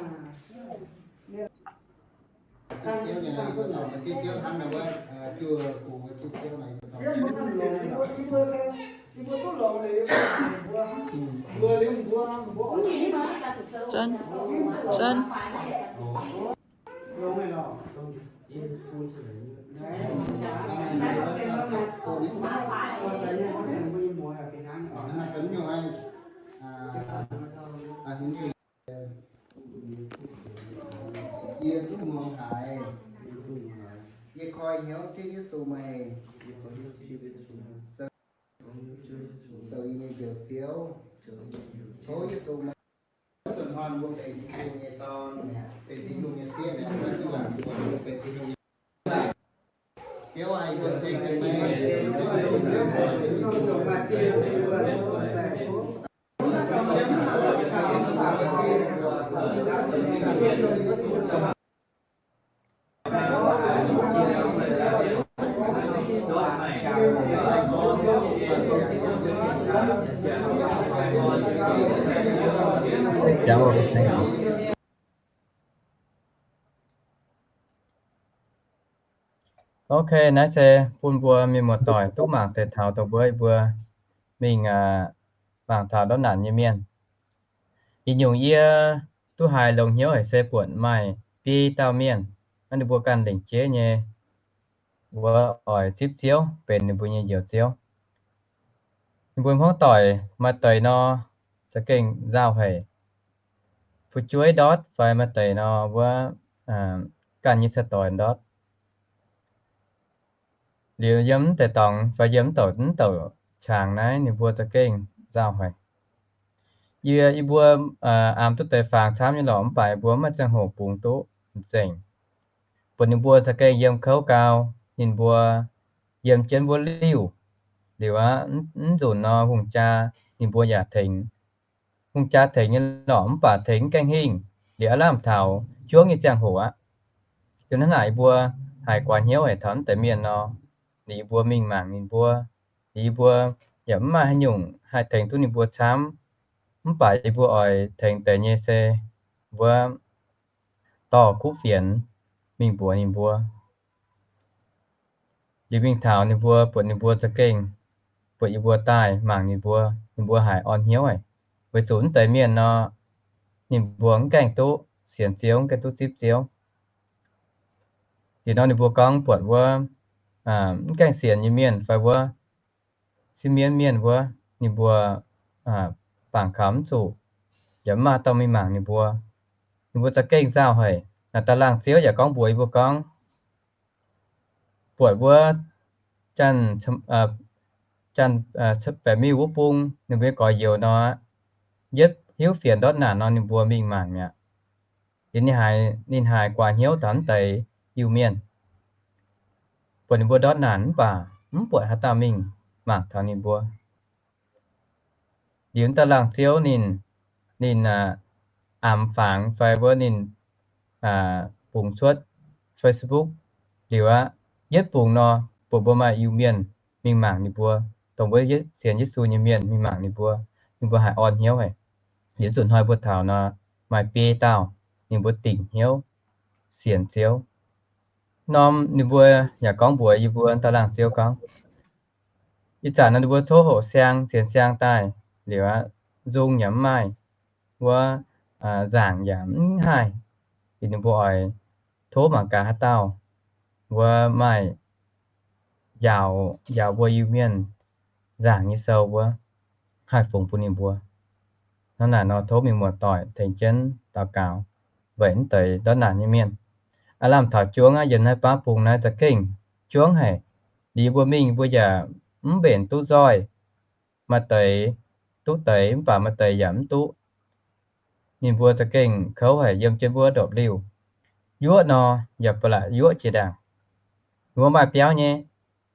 Yie duqv muangx haiz, yie koi hnyouv zipv Yesu meih zoux yie nyei Njoux Ziouv. Tov Yesu meih zuqc hnoi mbuo benx Tin-Hungh nyei dorn, benx Tin-Hungh nyei sieqv, benx Tin-Hungh nyei Ziouv, yie mbuo ceng meih. Ok, naaiv se bun mbuo mienh muoz-doic duqv mangc deix taux dongh mbuo, mbuo mingh mangc taux ndortv naanc nyei mienh. Ih nyungc yie duqv haiz longx hnyouv haic se buatc maaih biei dauh mienh, naaiv ninh mbuo ganh lengc jeiv nyei, wuov oix zipv Ziouv benx ninh mbuo nyei Njoux Ziouv. Ninh mbuo hmuangv doic maaih deix nor, za'gengh nzauh haic. Fu'jueiv ndortv fai maaih deix nor, wuov ganh nyei ca'doix ndortv. Liuz yiem mv deix dorngx fai yiem mv douc, mv douc qangx naaiv ninh mbuo za'gengh nzauh haic. Yie, yie mbuo aamx duqv deix fangx camv nyei lorqc, mv baac yie mbuo maiv ziangh hoc bungx duqv nzengc. Buatc ninh mbuo za'gengh yiem kouv gau, ninh mbuo yiem jienv wuov liuh. Liuz aqv, mv nzunc nor hungh jaa ninh mbuo yaac tengx, hungh jaa tengx nyei lorqc, mv baac tengx mv gaengh hingh. Liuz aav lamh taux juangv nyei ziangh hoc aqv. Yiem hnangv naaic yie mbuo haiz guaax hnyouv haic taux mv deix mienh nor, liuz yie mbuo mingh mangc ninh mbuo. Liuz yie mbuo yaac mv maaih haaix nyungc haih tengx duqv ninh mbuo camv. Mv baac yie mbuo oix tengx deix nyei se wuov dorh kuv fienx mingh mbuox ninh mbuo. Liuz mingh taux ninh mbuo, buatc ninh mbuo za'gengh buatc yie mbuo daaih mangc ninh mbuo, ninh mbuo haiz orn hnyouv haic. Weic zuqc mv deix mienh nor, ninh mbuo mv gaengh duqv sienx Ziouv, mv gaengh duqv zipv Ziouv. Liuz nor ninh mbuo gorngv buatc wuov mv gaengh sienx nyei mienh fai wuov siev mienv mienh wuov, ninh mbuo bangc kaux mv zuqc, yaac mv maaih dauh mingh mangc ninh mbuo. Ninh mbuo za'gengh nzauh haic. Naaic dauh laangh ziouv yaac gorngv mbuox yie mbuo gorngv, buatc wuov janx, janx baeqc miuh wuov bung, ninh mbuo nyei gorx-youz nor, yietv hiuv fienx ndortv naanc nor, ninh mbuo mingh mangc mi'aqv. Liuz ninh haiz, ninh haiz guaax hnyouv taux mv deix Iu-Mienh, buatc ninh mbuo ndortv naanc mv baac mv buatc haaix dauh mingh mangc taux ninh mbuo. Liuz dauh laangh ziouv ninh, ninh amx fangx fai wuov ninh bungx cuotv Facebook liuz aqv, yietv bungx nor, buatc mbuo maaih Iu-Mienh mingh mangc ninh mbuo, dongh wuov sienx Yesu nyei mienh mingh mangc ninh mbuo, ninh mbuo haiz orn hnyouv haic. Liuz zuqc hnoi mbuo taux nor, maaih biei dauh ninh mbuo dingc hnyouv sienx Ziouv. Norm ninh mbuo yaac gorngv mbuox yie mbuo dauh laangh ziouv gorngv, ih zanc nor ninh mbuo tov hoqc siang, sienx siang daaih liuz aqv, nzung yaac mv maaih, wuov nzaangc yaac mv haih. Liuz ninh mbuo oix tov mangc gaax haaix dauh wuov maaih njaaux, njaaux mbuo Iu-Mienh nzaangc nyei sou wuov, haih fungx bun ninh mbuo. Hnangv naaic nor tov mienh muoz-doic tengx jienv daux gaux weic mv deix ndortv naanc nyei mienh. Aav lamh taux juangv aqv, yiem naaiv baav bung naaiv za'gengh juangv haic. Liuz mbuo mingh mbuo yaac mv mbenc duqv nzoih. maaih deix duqv deix, mv baac maaih deix yaac mv duqv. Ninh mbuo za'gengh kouv haic yiem jienv wuov ndopv-liuh. Yuoqv nor, yaac ba'laqc yuoqv jiex ndaangc. Ninh mbuo maaih biauv nyei,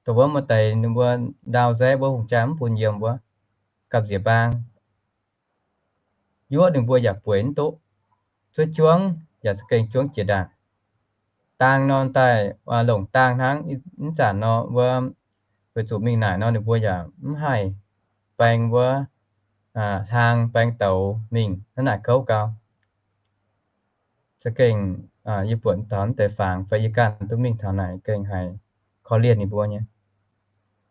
dongh wuov maaih deix ninh mbuo ndau nzaeqv wuov hungh jaa mv bun yiem wuov, gamh nziex mbaang. Yuoqv ninh mbuo yaac bueix mv duqv. Zuov juangv yaac za'gengh juangv jiex ndaangc. Daang nor daaih, longc daang hnangv. Mv zanc nor wuov, weic zuqc mingh naaic nor ninh mbuo yaac mv haih baeng wuov, hlaang baeng douz mingh hnangv naaic kouv gau. Za'gengh yie buatc taux naaiv deix fangx fai yie ganh duqv mingh taux naaic gengh haiz korv-lienh ninh mbuo nyei.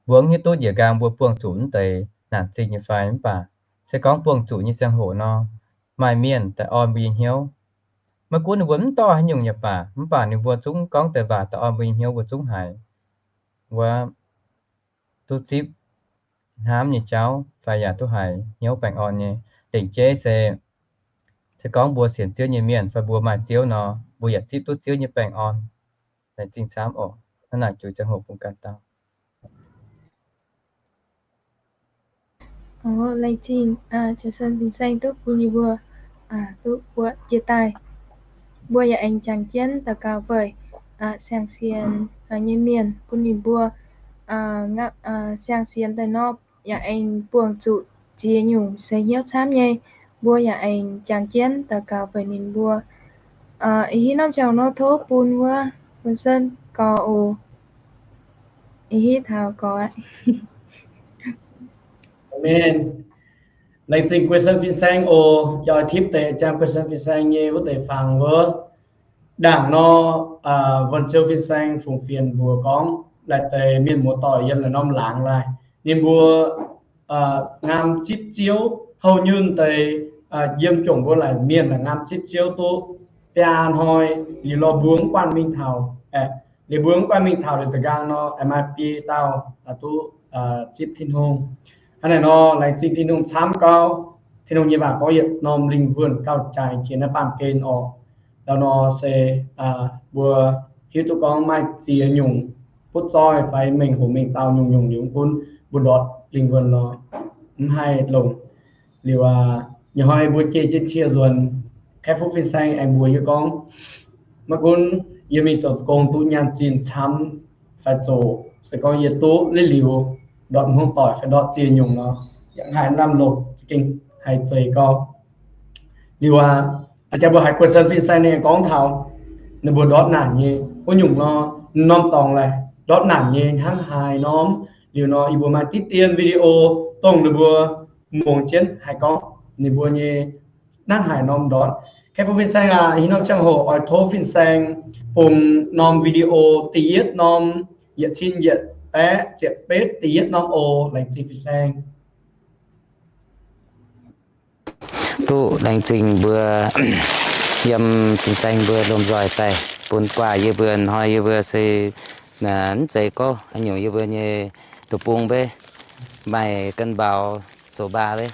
Mbuo mv hiuv duqv njiec nqaang mbuo buangh zuqc naaiv deix naanc zingh nyei fai, mv baac se gorngv buangh zuqc nyei ziangh hoc nor, maaih mienh daaih orn mbuo nyei hnyouv. Maiv gunv ninh mbuo mv dorh haaix nyungc yaac baac, mv baac ninh mbuo zungv gorngv deix waac daaih orn mbuo nyei hnyouv, mbuo zungv haiz wuov duqv zipv hnamv nyei jauv fai yaac duqv haiz hnyouv baengh orn nyei. Lengc jeiv se, se gorngv mbuo sienx Ziouv nyei mienh fai mbuo maaih Ziouv nor, mbuo yaac zipv duqv Ziouv nyei baengh orn. Laengz zingh camv oc. Hnangv naaic ziangh hoc bun ganh dauh. Laengz zingh Johnson fin-saeng duqv bun yie mbuo duqv buatc jiex daaih. Mbuo yaac aengx jangx jienv daux gaux weic siang-sienx nyei mienh bun ninh mbuo siang-sienx daaih nor, yaac aengx buangh zuqc ziex nyungc seix hnyouv camv nyei. Mbuo yaac aengx jangx jienv daux gaux weic ninh mbuo. Ih hitv norm ziangh hoc nor tov bun wuov Johnson gorx oc. Ih hitv taux gorx aqv. Amen. Laengz zingh Johnson fin-saeng oc. Yaac tipv deix jangx Johnson fin-saeng nyei wuov deix fangx wuov. Ndaangc nor, Wuonh Ziouv fin-saeng fungx fienx mbuox gorngv, laaic deix mienh muoz-doic yiem naaiv norm laangz laih, ninh mbuo ngaam zipv Ziouv houh nyunh deix, yiem jomc mbuo laaic mienh laaic ngaam zipv Ziouv duqv biaa hnoi. Liuz lorh mbuo mv guanh mingh taux, liuz mbuo mv guanh mingh taux liuz da'nqaang nor, aengx maaih biei dauh duqv zipv Tin-Hungh. Hnangv naaic nor, laengz zingh Tin-Hungh camv gau. Tin-Hungh nyei waac gorngv yietc norm lingh wuonh gauh jaaix jiex naaiv baamh gen orqc. Ndau nor se mbuo hiuv duqv gorngv maaih ziex nyungc butv zoih fai mengh hoc mengh dau nyungc-nyungc nyungc gunv mbuo ndortv lingh wuonh nor, mv haih longc. Liuz aac, nyei hnoi mbuo jiex jienv cie nzuonx, Kaeqv Fuqv fin-saeng aengx mbuox yie gorngv, maiv gunv yie mingh zoux gong duqv nyaanh zinh camv fai zoqc, se gorngv yie duqv leiz liuz ndortv hmuangv doic fai ndortv ziex nyungc nor, yaac haih lamh longc, za'gengh haih zeiz gau. Liuz aac, jangx mbuo haiz Johnson fin-saeng ninh gorngv taux ninh mbuo ndortv naanc nyei wuov nyungc nor, norm dorngx laaic ndortv naanc nyei hnangv haaix norm. Liuz nor yie mbuo maaih diqv dien video dongh ninh mbuo muangx jienv haih gorngv ninh mbuo nyei hnangv haaix norm ndortv. Kaeqv Fuqv fin-saeng aac, ih norm ziangh hoc oix tov fin-saeng bun norm video da'yietv norm, yietc cin yietc baeqv ziepc betv da'yietv norm oc. Laengz zingh fin-saeng. Duqv laengz zingh mbuo yiem fin-saeng mbuo lomh nzoih daaih bun guaax yie mbuo hnoi. Yie mbuo se mv zeiz gorngv haaix nyungc, yie mbuo nyei deic-bung mbe maaih ganh mbaaux zoux mbaaux mbe,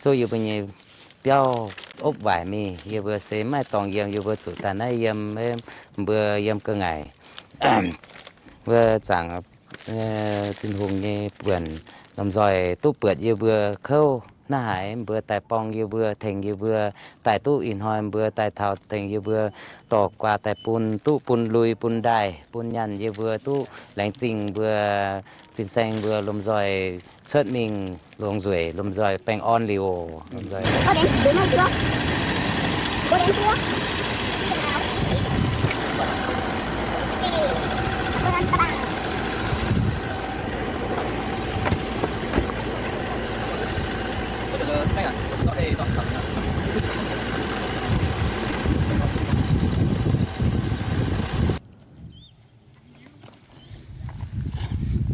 zuqv yie mbuo nyei biauv opv waaic mingh, yie mbuo se mv maaih dorngx yiem, yie mbuo zuqc daaih naaiv yiem, mbuo yiem ga'ngaaic wuov zaangc Tin-Hungh nyei buonc lomh nzoih duqv buatc yie mbuo kouv hnangv haaix, mbuo daaih borng yie mbuo, tengx yie mbuo daaih duqv ih hnoi, mbuo daaih taux tengx yie mbuo dorh guaax daaih bun, duqv bun lui bun ndaaih bun nyaanh, yie mbuo duqv laengz zingh mbuo fin-saeng mbuo lomh nzoih cuotv mingh longc nzueic, lomh nzoih baengh orn liuz oc. Lomh nzoih.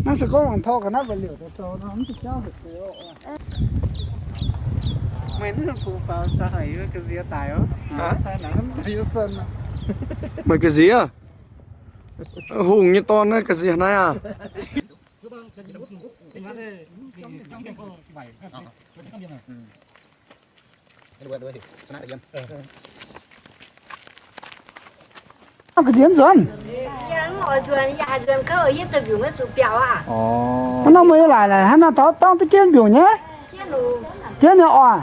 Naaiv se gorngv wangc tor ga'naaiv mba'liouc daaih zoux nor, mv duqv jauv hec deix oc. Meih naaiv fungx faaux sai haic yie ga'nziex daic oc. Sai naaic mv daaih yie sen. Meih ga'nziex? Hungh nyei dorn naaiv ga'nziex naaiv aac? Ga'nziex nzuonx. Hnangv nor meih laaic laaic hnangv naaiv taux dorngv duqv jienv mbiungc nyei. Jienv nyei oc.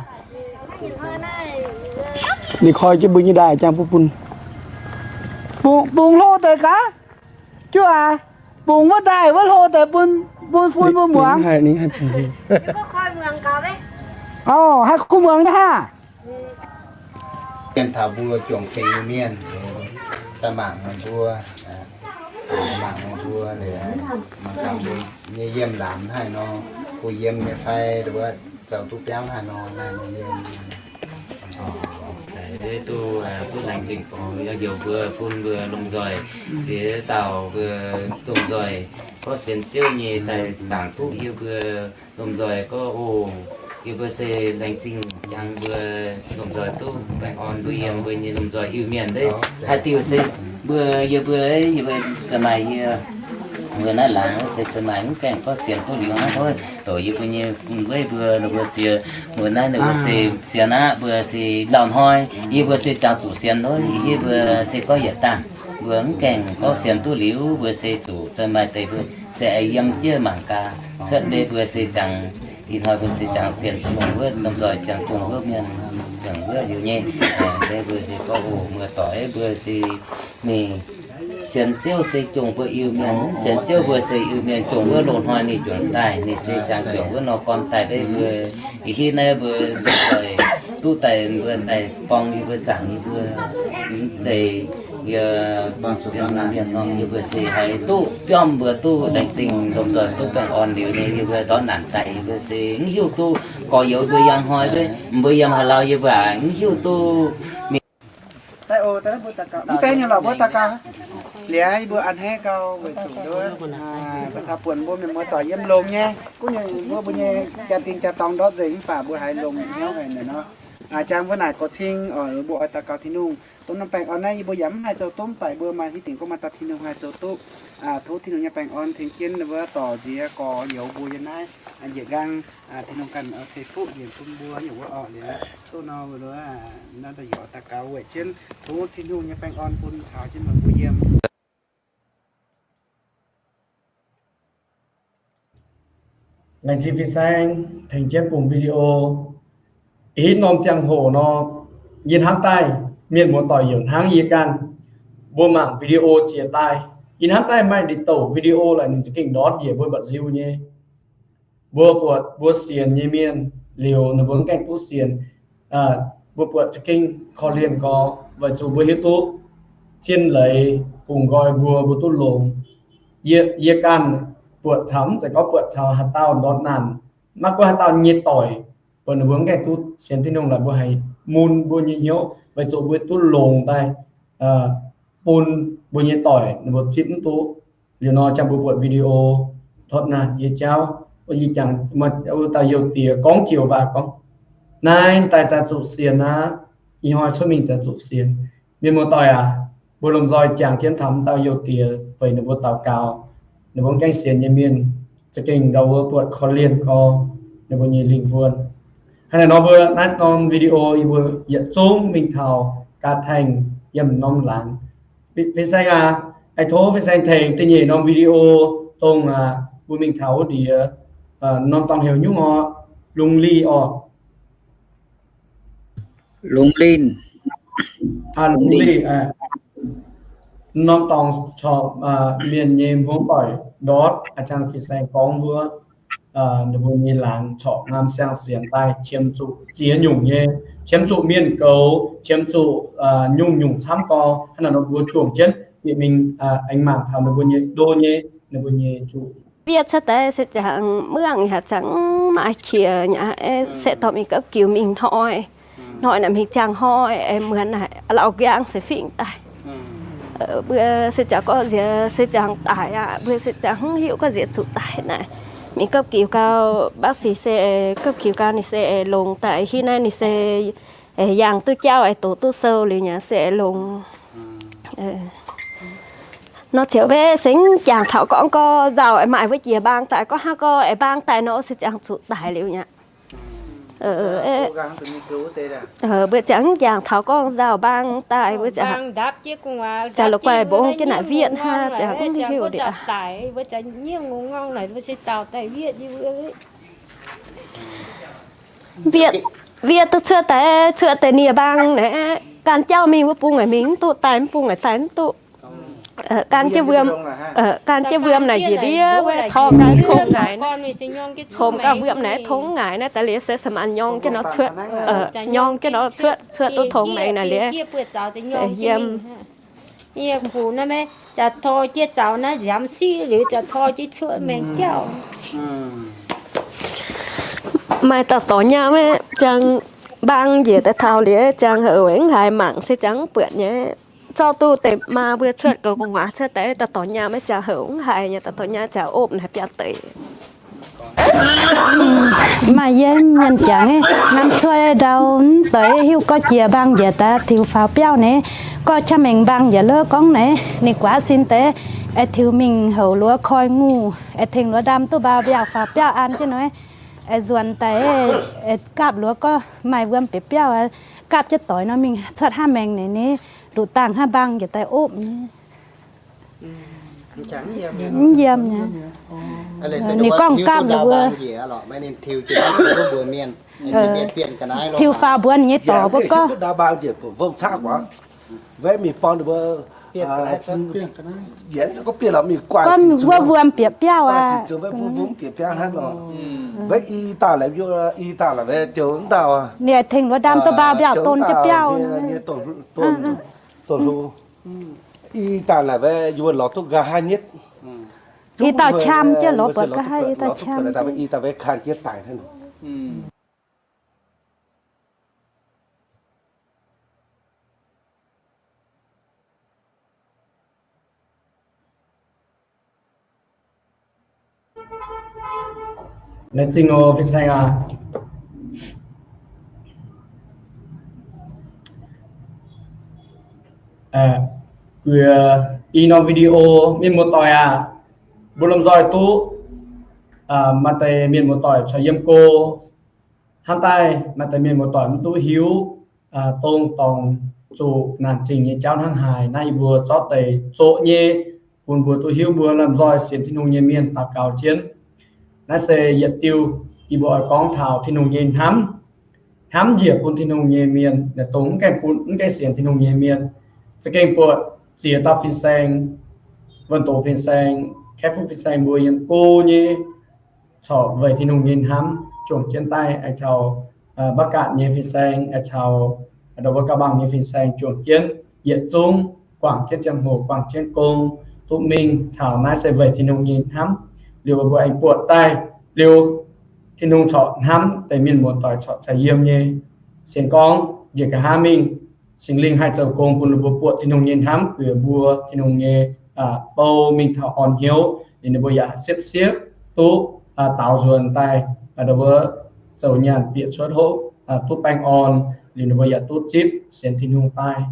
Ninh koi jienv mbuo nyei ndaaih jangx bun bun. Bungx, bungx hlo deix gaax. Juov aac, bungx wuov ndaaih wuov hlo deix bun, bun fun mbuo muangx. Oc, haih kuv muangx nyei haah. Mienh taux mbuo juangc fingx nyei mienh, daaih mangc mbuo, mangc mbuo, mangc gaax mbuo nyei yiem laamz haaix nor, kuh yiem nyei fai, wuov zoux duqv biauv haaix nor, naaiv mbuo yiem. Duqv, duqv laengz zingh gorx, yaac heuc mbuo bun mbuo lomh nzoih ziex dauh mbuo lomh nzoih gorngv sienx Ziouv nyei daaih zaangc duqv yie mbuo lomh nzoih gorngv oc. Yie mbuo se laengz zingh jangx mbuo lomh nzoih duqv baengh orn mbuo yiem mbuo nyei lomh nzoih Iu-Mienh deix. Haaix diuc se mbuo, yie mbuo, yie mbuo za'gengh maaih yie mbuo naaiv laangz se za'gengh maaih mv gaengh gorngv sienx duqv liuz hnangv oc. Doqc yie mbuo nyei fun weiv mbuo, mbuo ziex, mbuo naaiv ninh mbuo se sienx aqv, mbuo se lauh hnoi, yie mbuo se jangx zuqc sienx oc. Yie mbuo se gorngv yietc dangh mbuo mv gaengh gorngv sienx duqv liuz, mbuo se zuqc za'gengh maaih deix mbuo se yiem jienv mangc gaax cuotv deix mbuo se jangx, ih hnoi mbuo se jangx sienx dongh wuov lomh nzoih jangx dongh wuov mienh, dongh wuov liuz nyei. Deix mbuo se gorngv oc, muoz-doic mbuo se mingh sienx Ziouv se jongc mbuo Iu-Mienh, sienx Ziouv mbuo se Iu-Mienh, jongc wuov loz-hnoi ninh juangc daaih, ninh se jangx juangc wuov nor gorn daaih deix mbuo. Ih hitv naaiv mbuo duqv daaih, mbuo daaih borng yie mbuo zaangc yie mbuo deix, yie mbuo se haiz duqv biomv mbuo duqv laengz zingh lomh nzoih duqv baengh orn liuz nyei, yie mbuo ndortv naanc daaih yie mbuo se mv hiuv duqv gorx-youz mbuo yangh hnoi, mbuo yiem haaix lauh yie mbuo mv hiuv duqv mingh. Mv benx nyei lorqc, mbuo daux gaux liuz yie mbuo a'hneiv gau weic zuqc daaih taux buonc mbuo mienh muoz-doic yiem longx nyei, gunv mbuo mbuo nyei jaa-dingh jaa-dorngx ndortv nzengc mv baac mbuo haiz longx hnyouv haic naaic nor. Jangx mbuo naaic gorx cing oc, mbuo oix daux gaux Tin-Hungh. Dongh norm baengh orn naaiv yie mbuo yaac mv haih zoux duqv mv baac mbuo maaih hitv dingc gorngv maaih dauh Tin-Hungh haih zoux duqv. Tov Tin-Hungh nyei baengh orn tengx jienv ninh mbuo dorc nziex gorx-youz mbuo yiem naaiv njiec nqaang. Tin-Hungh ganh ceix fuqv njiec bun mbuo nyei wuov orqc liuz, duqv nor mbuo naaiv daaih yaac daux gaux weic jienv tov Tin-Hungh nyei baengh orn bun caux jienv meih mbuo yiem. Laengz zingh fin-saeng tengx jienv bungx video. Ih hitv norm ziangh hoc nor, yie hnamv daaih mienh muoz-doic yaac hnangv yie ganh, mbuo mangc video jiex daaih. Yie hnamv daaih maaih ndeic-douc video laaix ninh za'gengh ndortv njiec mbuo mba'nziu nyei. Mbuo buatc mbuo sienx nyei mienh liuz ninh mbuo mv gaengh duqv sienx. Mbuo buatc za'gengh korv-lienh gorx weic zuqc mbuo hiuv duqv zien leiz bungx nqoi mbuo, mbuo duqv longx. Yie, yie ganh buatc taux, mv zeiz gorngv buatc taux haaix dauh ndortv naanc, maiv gunv haaix dauh nyei doic, buatc ninh mbuo mv gaengh duqv sienx Tin-Hungh laaix mbuo haiz mun mbuo nyei hnyouv weic zuqc mbuo duqv longx daaih bun mbuo nyei doic ninh mbuo zipv mv duqv. Liuz nor jangx mbuo buatc video ndortv naanc nyei jauv, yie jangx dauh youh diex gorngv joux waac gorngv, naaiv daaih za'gengh zuqc sienx aqv. Ih hnoi cuotv mingh za'gengh zuqc sienx. Mienh muoz-doic aac, mbuo lomh nzoih jangx jienv taux m'dauh youh diex weic ninh mbuo daux gaux. Ninh mbuo mv gaengh sienx nyei mienh za'gengh ndau wuov buatc korv-lienh gorx ninh mbuo nyei lingh wuonh. Hnangv naaic nor mbuo naaiv norm video yie mbuo yietc zungv mingh taux gaax tengx yiem norm laangz. Fin-saeng aac, tov fin-saeng tengx da'nyeic norm video dongh mbuo mingh taux wuov ndiex, norm dorngx heuc nyungc orqc, Lungh Linh orqc. Lungh Linh. Lungh Linh. Norm dorngx corc mienh nyei hmuangv doic ndortv a'jang fin-saeng gorngv wuov, ninh mbuo nyei laangz corc ngaam siang-sienx daaih qiemx zuqc ziex nyungc nyei, qiemx zuqc mienh goux, qiemx zuqc nyungc-nyungc camv gorx. Hnangv naaic nor mbuo juangc jienv bieqc mingh aengx mangc taux ninh mbuo nyei ndo nyei, ninh mbuo nyei zuqc Bieqc cuotv daaih se ziangx mangc yaac ziangx maaih qiex nyei, se dorh mingh gapv giux mingh hnoi. Hnoi naaic mingh ziangh hnoi, muonz naaic lauh nqaang se fingx daaih. Mbuo se ziangx gorngv nziex se ziangx daic aqv, mbuo se ziangx hmz hiuv gorngv nziex zuqc daic naaic. Mingh gapv giux gau, bác sĩ se gapv giux gau ninh se longx daaih, hiuv naaiv ninh se yangh duqv jauv, doz duqv sou liuz nyei se longx. Nor ziouc mbe se mv jangx taux gorngv gorngv nzauh aengx maaih wuov jiex mbaang daaih, gorngv hnangv gorngv aengx mbaang daaih nor se ziangx zuqc daic liuz nyei. Mbuo ziangx mv jangx taux gorngv nzauh mbaang daaih, mbuo ziangx, ziangx la'guaih mbong jienv naaic wiev hnangv, ziangx mv hiuv deix. Wiev duqv cuotv daaih, cuotv deix nie mbaang naaiv, gan jauv mingh wuov bung aengx mingh mv duqv, daaih mv bung aengx daaih mv duqv. Gan jienv wuom, gan jienv wuom naaic njiec ndiev wuov, tor gaax tong ngaaic, tongx gaax wuom naaic tongx ngaaic naaiv daaih liuz se sa'maanc nyorng jienv nor cuotv, nyorng jienv nor cuotv, cuotv duqv tongx maengx naaic liuz se yiem. Yie mbuo naaiv maiv jaax tor jienv zaux naaiv nziaamv siqv liuz jaax tor jienv cuotv maengx jauv. Maaih dauh dorc nyaah maiv ziangh mbaang njiec daaih taux liuz ziangh houc mv haiz mangc se ziangh mv buatc nyei. Zorqv duqv deix maa mbuo cuotv goux gu'nguaaz cuotv daaih dauh dorc nyaah maiv ziangh houc mv haiz nyei, dauh dorc nyaah ziangh opv naaiv biauv deix. Maaih yie mienh jangx, ngamv cuotv ndau mv deix hiuv gorngv jiex mbaang njiec daaih tiux faaux biauv naaiv, gorngv qaqv mengh mbaang njiec lov gorngv naaiv ninh guaav sin deix, aengx tiux mingh houc luoz koi nguh, aengx tengx luoz ndam duqv mbaa mbiauh faaux biauv an jienv nor, aengx nzuonx daaih, aengx gaapv luoz gorngv maaih wuom bieqc biauv, gaapv jienv doix nor mingh cuotv hnangv maengx naaic ni, nduqc dangh hnangv mbaang njiec daaih opv nyei. Mv yiem nyei. Ninh gorngv gaapv ninh mbuo tiux faaux mbuo nyei dorc mbuo gorngv gorngv wuov wuom bieqc biauv aqv. Ninh tengx luoz ndam duqv mbaa mbiauh don jienv biauv. I dauh qam jienv lorz buatc nqa'haav i dauh qam jienv. Laengz zingh oc, fin-saeng aac. Guiex i norm video, mienh muoz-doic aac, mbuo lomh nzoih duqv maaih deix mienh muoz-doic corc yiem go. Hnangv daaih maaih deix mienh muoz-doic mv duqv hiuv dongh dorngx zuqc naanc zingh nyei jauv hnangv haaix. Naaiv yie mbuo zorqv deix zoqc nyei bun mbuo duqv hiuv, mbuo lomh nzoih sienx Tin-Hungh nyei mienh daux gaux jienv. Naaiv se yietc diuh yie mbuo oix gorngv taux Tin-Hungh nyei hnamv. Hnamv njiec bun Tin-Hungh nyei mienh, dongh mv gaengh bun, mv gaengh sienx Tin-Hungh nyei mienh, za'gengh buatc ziex dauh fin-saeng, wuonh doz fin-saeng, kaeqv fuqv fin-saeng mbuo yiem go nyei corc weic Tin-Hungh nyei hnamv juangc jienv daaih, aengx caux mbac gaatc nyei fin-saeng, aengx caux ndau wuov gauh bangh nyei fin-saeng juangc jienv, yietc zungv guangc jienv ziangh hoc, guangc jienv gong, duqv mingh taux naaiv se weic Tin-Hungh nyei hnamv. Liuz mbuo aengx buatc daaih liuz, Tin-Hungh corc hnamv deix mienh muoz-doic corc caux yiem nyei. Sienx gorngv njiec nqa'haav mingh, Singx Lingh haih zoux gong bun ninh mbuo buatc Tin-Hungh nyei hnamv guiex mbuo, Tin-Hungh nyei bou mingh taux orn hnyouv, liuz ninh mbuo yaac siepv-siepv duqv daaux nzuonx daaih, ndau wuov zoux nyaanh bieqc cuotv hopv, duqv baengh orn, liuz ninh mbuo yaac duqv zipv sienx Tin-Hungh daaih.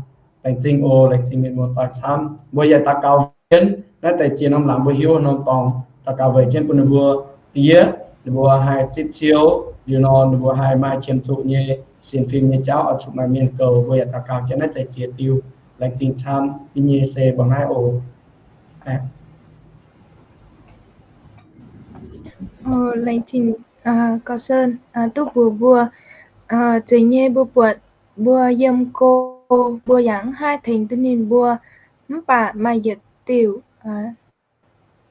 Laengz zingh oc, laengz zingh mienh muoz-doic camv. Mbuo yaac daux gaux jienv naaiv deix ziex norm laangz mbuo hiuv norm dorngx, daux gaux weic jienv bun ninh mbuo diev, ninh mbuo haih zipv ciou, liuz nor ninh mbuo haih maaih qiemx zuqc nyei sienx fim nyei jauv oix zuqc maaih mienh goux. Mbuo yaac daux gaux jienv naaiv deix ziex diuh. Laengz zingh camv. Yie nyei se mbuo naaiv oc. Laengz zingh gauh sen duqv mbuox mbuo, zeiz nyei mbuo buatc mbuo yiem go, mbuo yaac mv haih tengx duqv ninh mbuo, mv baac maaih yietc diuh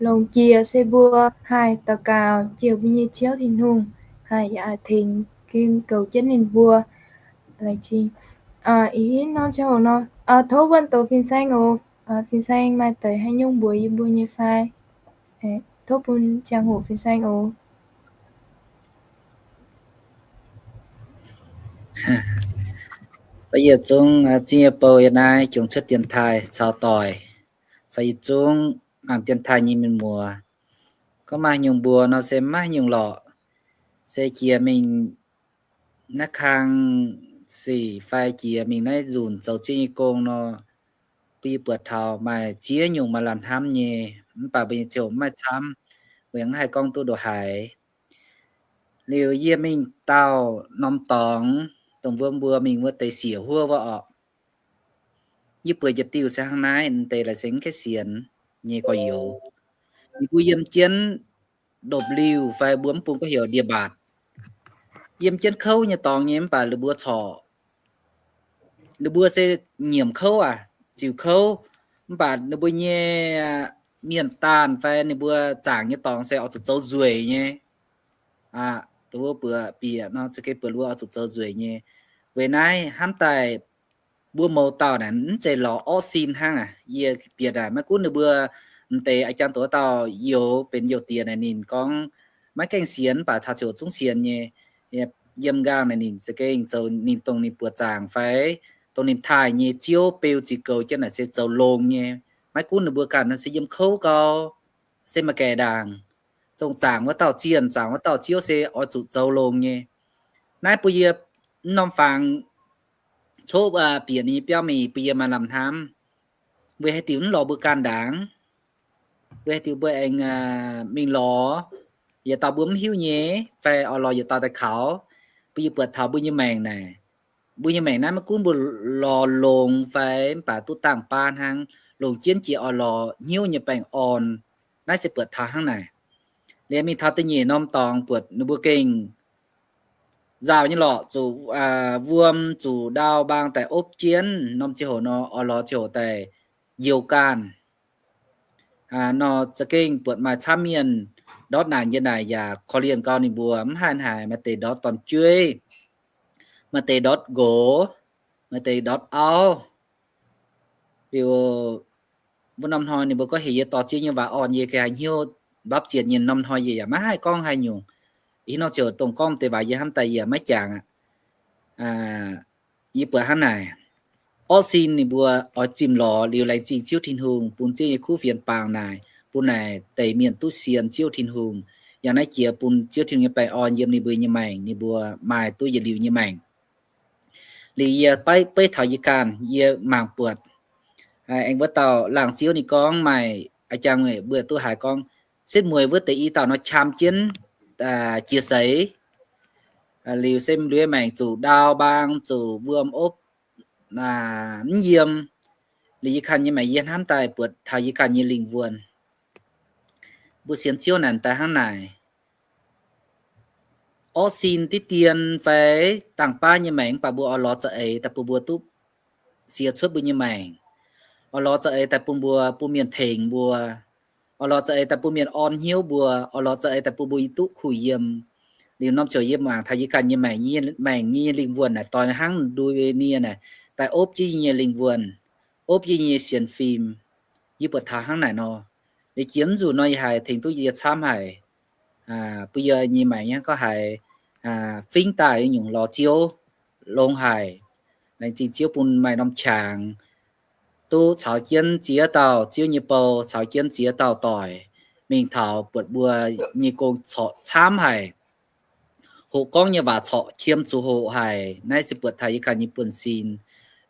longx jiex se mbuo haih daux gaux jiex mbuo nyei Ziouv Tin-Hungh, haih yaac haih tengx goux jienv ninh mbuo. Laengz zingh. Ih norm ziangh hoc nor, tov wuonh doz fin-saeng oc. Fin-saeng maaih deix haaix nyungc mbuox yie mbuo nyei fai? Tov bun ziangh hoc fin-saeng oc. Caux yietc zungv zingh nyei bou yiem naaiv jomc cuotv dienx taaih caux doic, caux yietc zungv mangc dienx taaih nyei mienh muoz. Gorngv maaih haaix nyungc mbuox nor se maiv haaix nyungc lorqc. Se jiex mingh naaiv kang sic fai jiex mingh naaiv nzunc zoux Ziouv nyei gong nor, bun yie buatc taux maaih ziex nyungc maaih lamh hnamv nyei, mv baac mbuo nyei ziouc mv maaih camv, mbuo yaac mv haih gorngv duqv ndongc haaix. Liuz yie mingh dauh norm dorngx, dongh mbuo mbuo mingh wuov deix siec huov wuov orqc. Yie buatc yietc diuh se hnangv naaiv, deix laaix se mv gaengh sienx nyei gorx-youz. Yie mbuo yiem jienv ndopv-liuh fai mbuo mv bun gorngv heuc ndie-mbaatc. yiem jienv kouv nyei dorngx nyei, mv baac ninh mbuo corc, ninh mbuo se nyiemc kouv aac, ziux kouv, mv baac ninh mbuo nyei mienh daanh fai ninh mbuo zaangc nyei dorngx se oix zuqc zoux nzueic nyei. Aa, dongh wuov buoz bieqc nor, za'gengh buatc wuov oix zuqc zoux nzueic nyei. Weic naaiv hnamv daaih mbuo mouz dauh naaic mv zeiz lorz orqv sin hnangv aac. Yie bieqc naaic maiv gunv ninh mbuo m'deix a'jang doz dauh youz benx youz diex naaic ninh gorngv maiv gaengh sienx, mv baac taux ziouc zungv sienx nyei. Yiem nqaang naaic ninh za'gengh zoux ninh dongh ninh buoz zaangc fai dongh ninh taaih nyei ziouv beu ziqc goux jienv naaic se zoux longx nyei. Maiv gunv ninh mbuo ganh naaic se yiem kouv gau, se maaih gaengh ndaangc, dongh zaangc wuov dauh zienh, zaangc wuov dauh ziouv se oix zuqc zoux longx nyei. Naaiv bun yie mv norm fangx cov bieqc ninh nyei biauv mingh bun yie maaih lamh hnamv. Weic haaix diuc mv lorz mbuo ganh ndaangc? Weic haaix diuc mbuo aengx mingh lorz yietc dauh mbuo mv hiuv nyei, fai oix lorz yietc dauh daaih kaux? Bun yie buatc taux mbuo nyei maengc naaic, mbuo nyei maengc naaiv maiv gunv mbuo lorz longx fai mv baac duqv dangh baav hnangv, longc jienv jiex oix lorz hnyouv nyei baengh orn. Naaiv se buatc taux hnangv naaic. Liuz mingh taux da'nyeic norm dorngx buatc ninh mbuo gengh nzauh nyei lorqc, zuqc wuom zuqc ndau mbaang daaih opv jienv norm ziangh hoc nor, oix lorz ziangh hoc daaih youz ganh nor, za'gengh buatc maaih camv mienh ndortv naanc yie naaic yaac korv-lienh gau ninh mbuo, mv haih haaix, maaih deix ndortv dorn-jueiv, maaih deix ndortv nqox, maaih deix ndortv auv. Liuz wuov norm hnoi ninh mbuo gorngv heuc yie dorh Ziouv nyei waac orn, yie ganh hnyouv mbapv zienc nyei. Norm hnoi yie yaac maiv haih gorngv haaix nyungc. Ih norm ziouc dongh gorngv deix waac yie hnamv daaih yie maiv jangx aqv. Yie buatc hnangv naaic, orqv sin ninh mbuo oix zimh lorz liuz laengz zingh Ziouv Tin-Hungh bun Ziouv nyei kuv fienx bangc naaic, bun naaic deix mienh duqv sienx Ziouv Tin-Hungh. Yangh naaiv jiex bun Ziouv Tin-Hungh nyei baengh orn yiem ninh mbuo nyei maengc, ninh mbuo maaih duqv yietc liuz nyei maengc. Liuz yie beiv taux yie ganh, yie mangc buatc aengx wuov dauh laangz ziouv ninh gorngv maaih a'jang mbuo duqv haiz gorngv setv mueiz wuov deix i dauh nor qam jienv jiex seix. Liuz se mv lui maengc zuqc ndau mbaang, zuqc wuom opv, mv yiem. Liuz yie ganh nyei maengc yie hnamv daaih buatc taux yie ganh nyei lingh wuonh. Mbuo sienx Ziouv naanc daaih hnangv naaic, orqv sin diqv dien fai dangh baav nyei maengc mv baac mbuo oix lorz za'eix daaih bun mbuo duqv siex cuotv mbuo nyei maengc. Oix lorz za'eix daaih bun mbuo, bun mienh tengx mbuo. Oix lorz za'eix daaih bun mienh orn hnyouv mbuo. Oix lorz za'eix daaih bun mbuo duqv kuh yiem. Liuz norm ziouc yie mangc taux yie ganh nyei maengc, maengc nyei lingh wuonh naaic doix hnangv nduov nie naaic daaih opv jienv yie nyei lingh wuonh, opv jienv yie nyei sienx fim. Yie buatc taux hnangv naaic nor, liuz jiex mv nzunc nor yie haiz tengx duqv yie camv haic. Bun yie nyei maengc hnangv gorngv haiz fingx daaih nyungc lorz Ziouv longx haic. Laengz zingh Ziouv bun maaih norm qangx duqv caux jienv ziex dauh Ziouv nyei bou, caux jienv ziex dauh doic mingh taux buatc mbuo nyei gong corc camv haic. Hoqc gorngv nyei waac corc qiemx zuqc hoqc haic. Naaiv se buatc taux yie ganh nyei buonv-sin.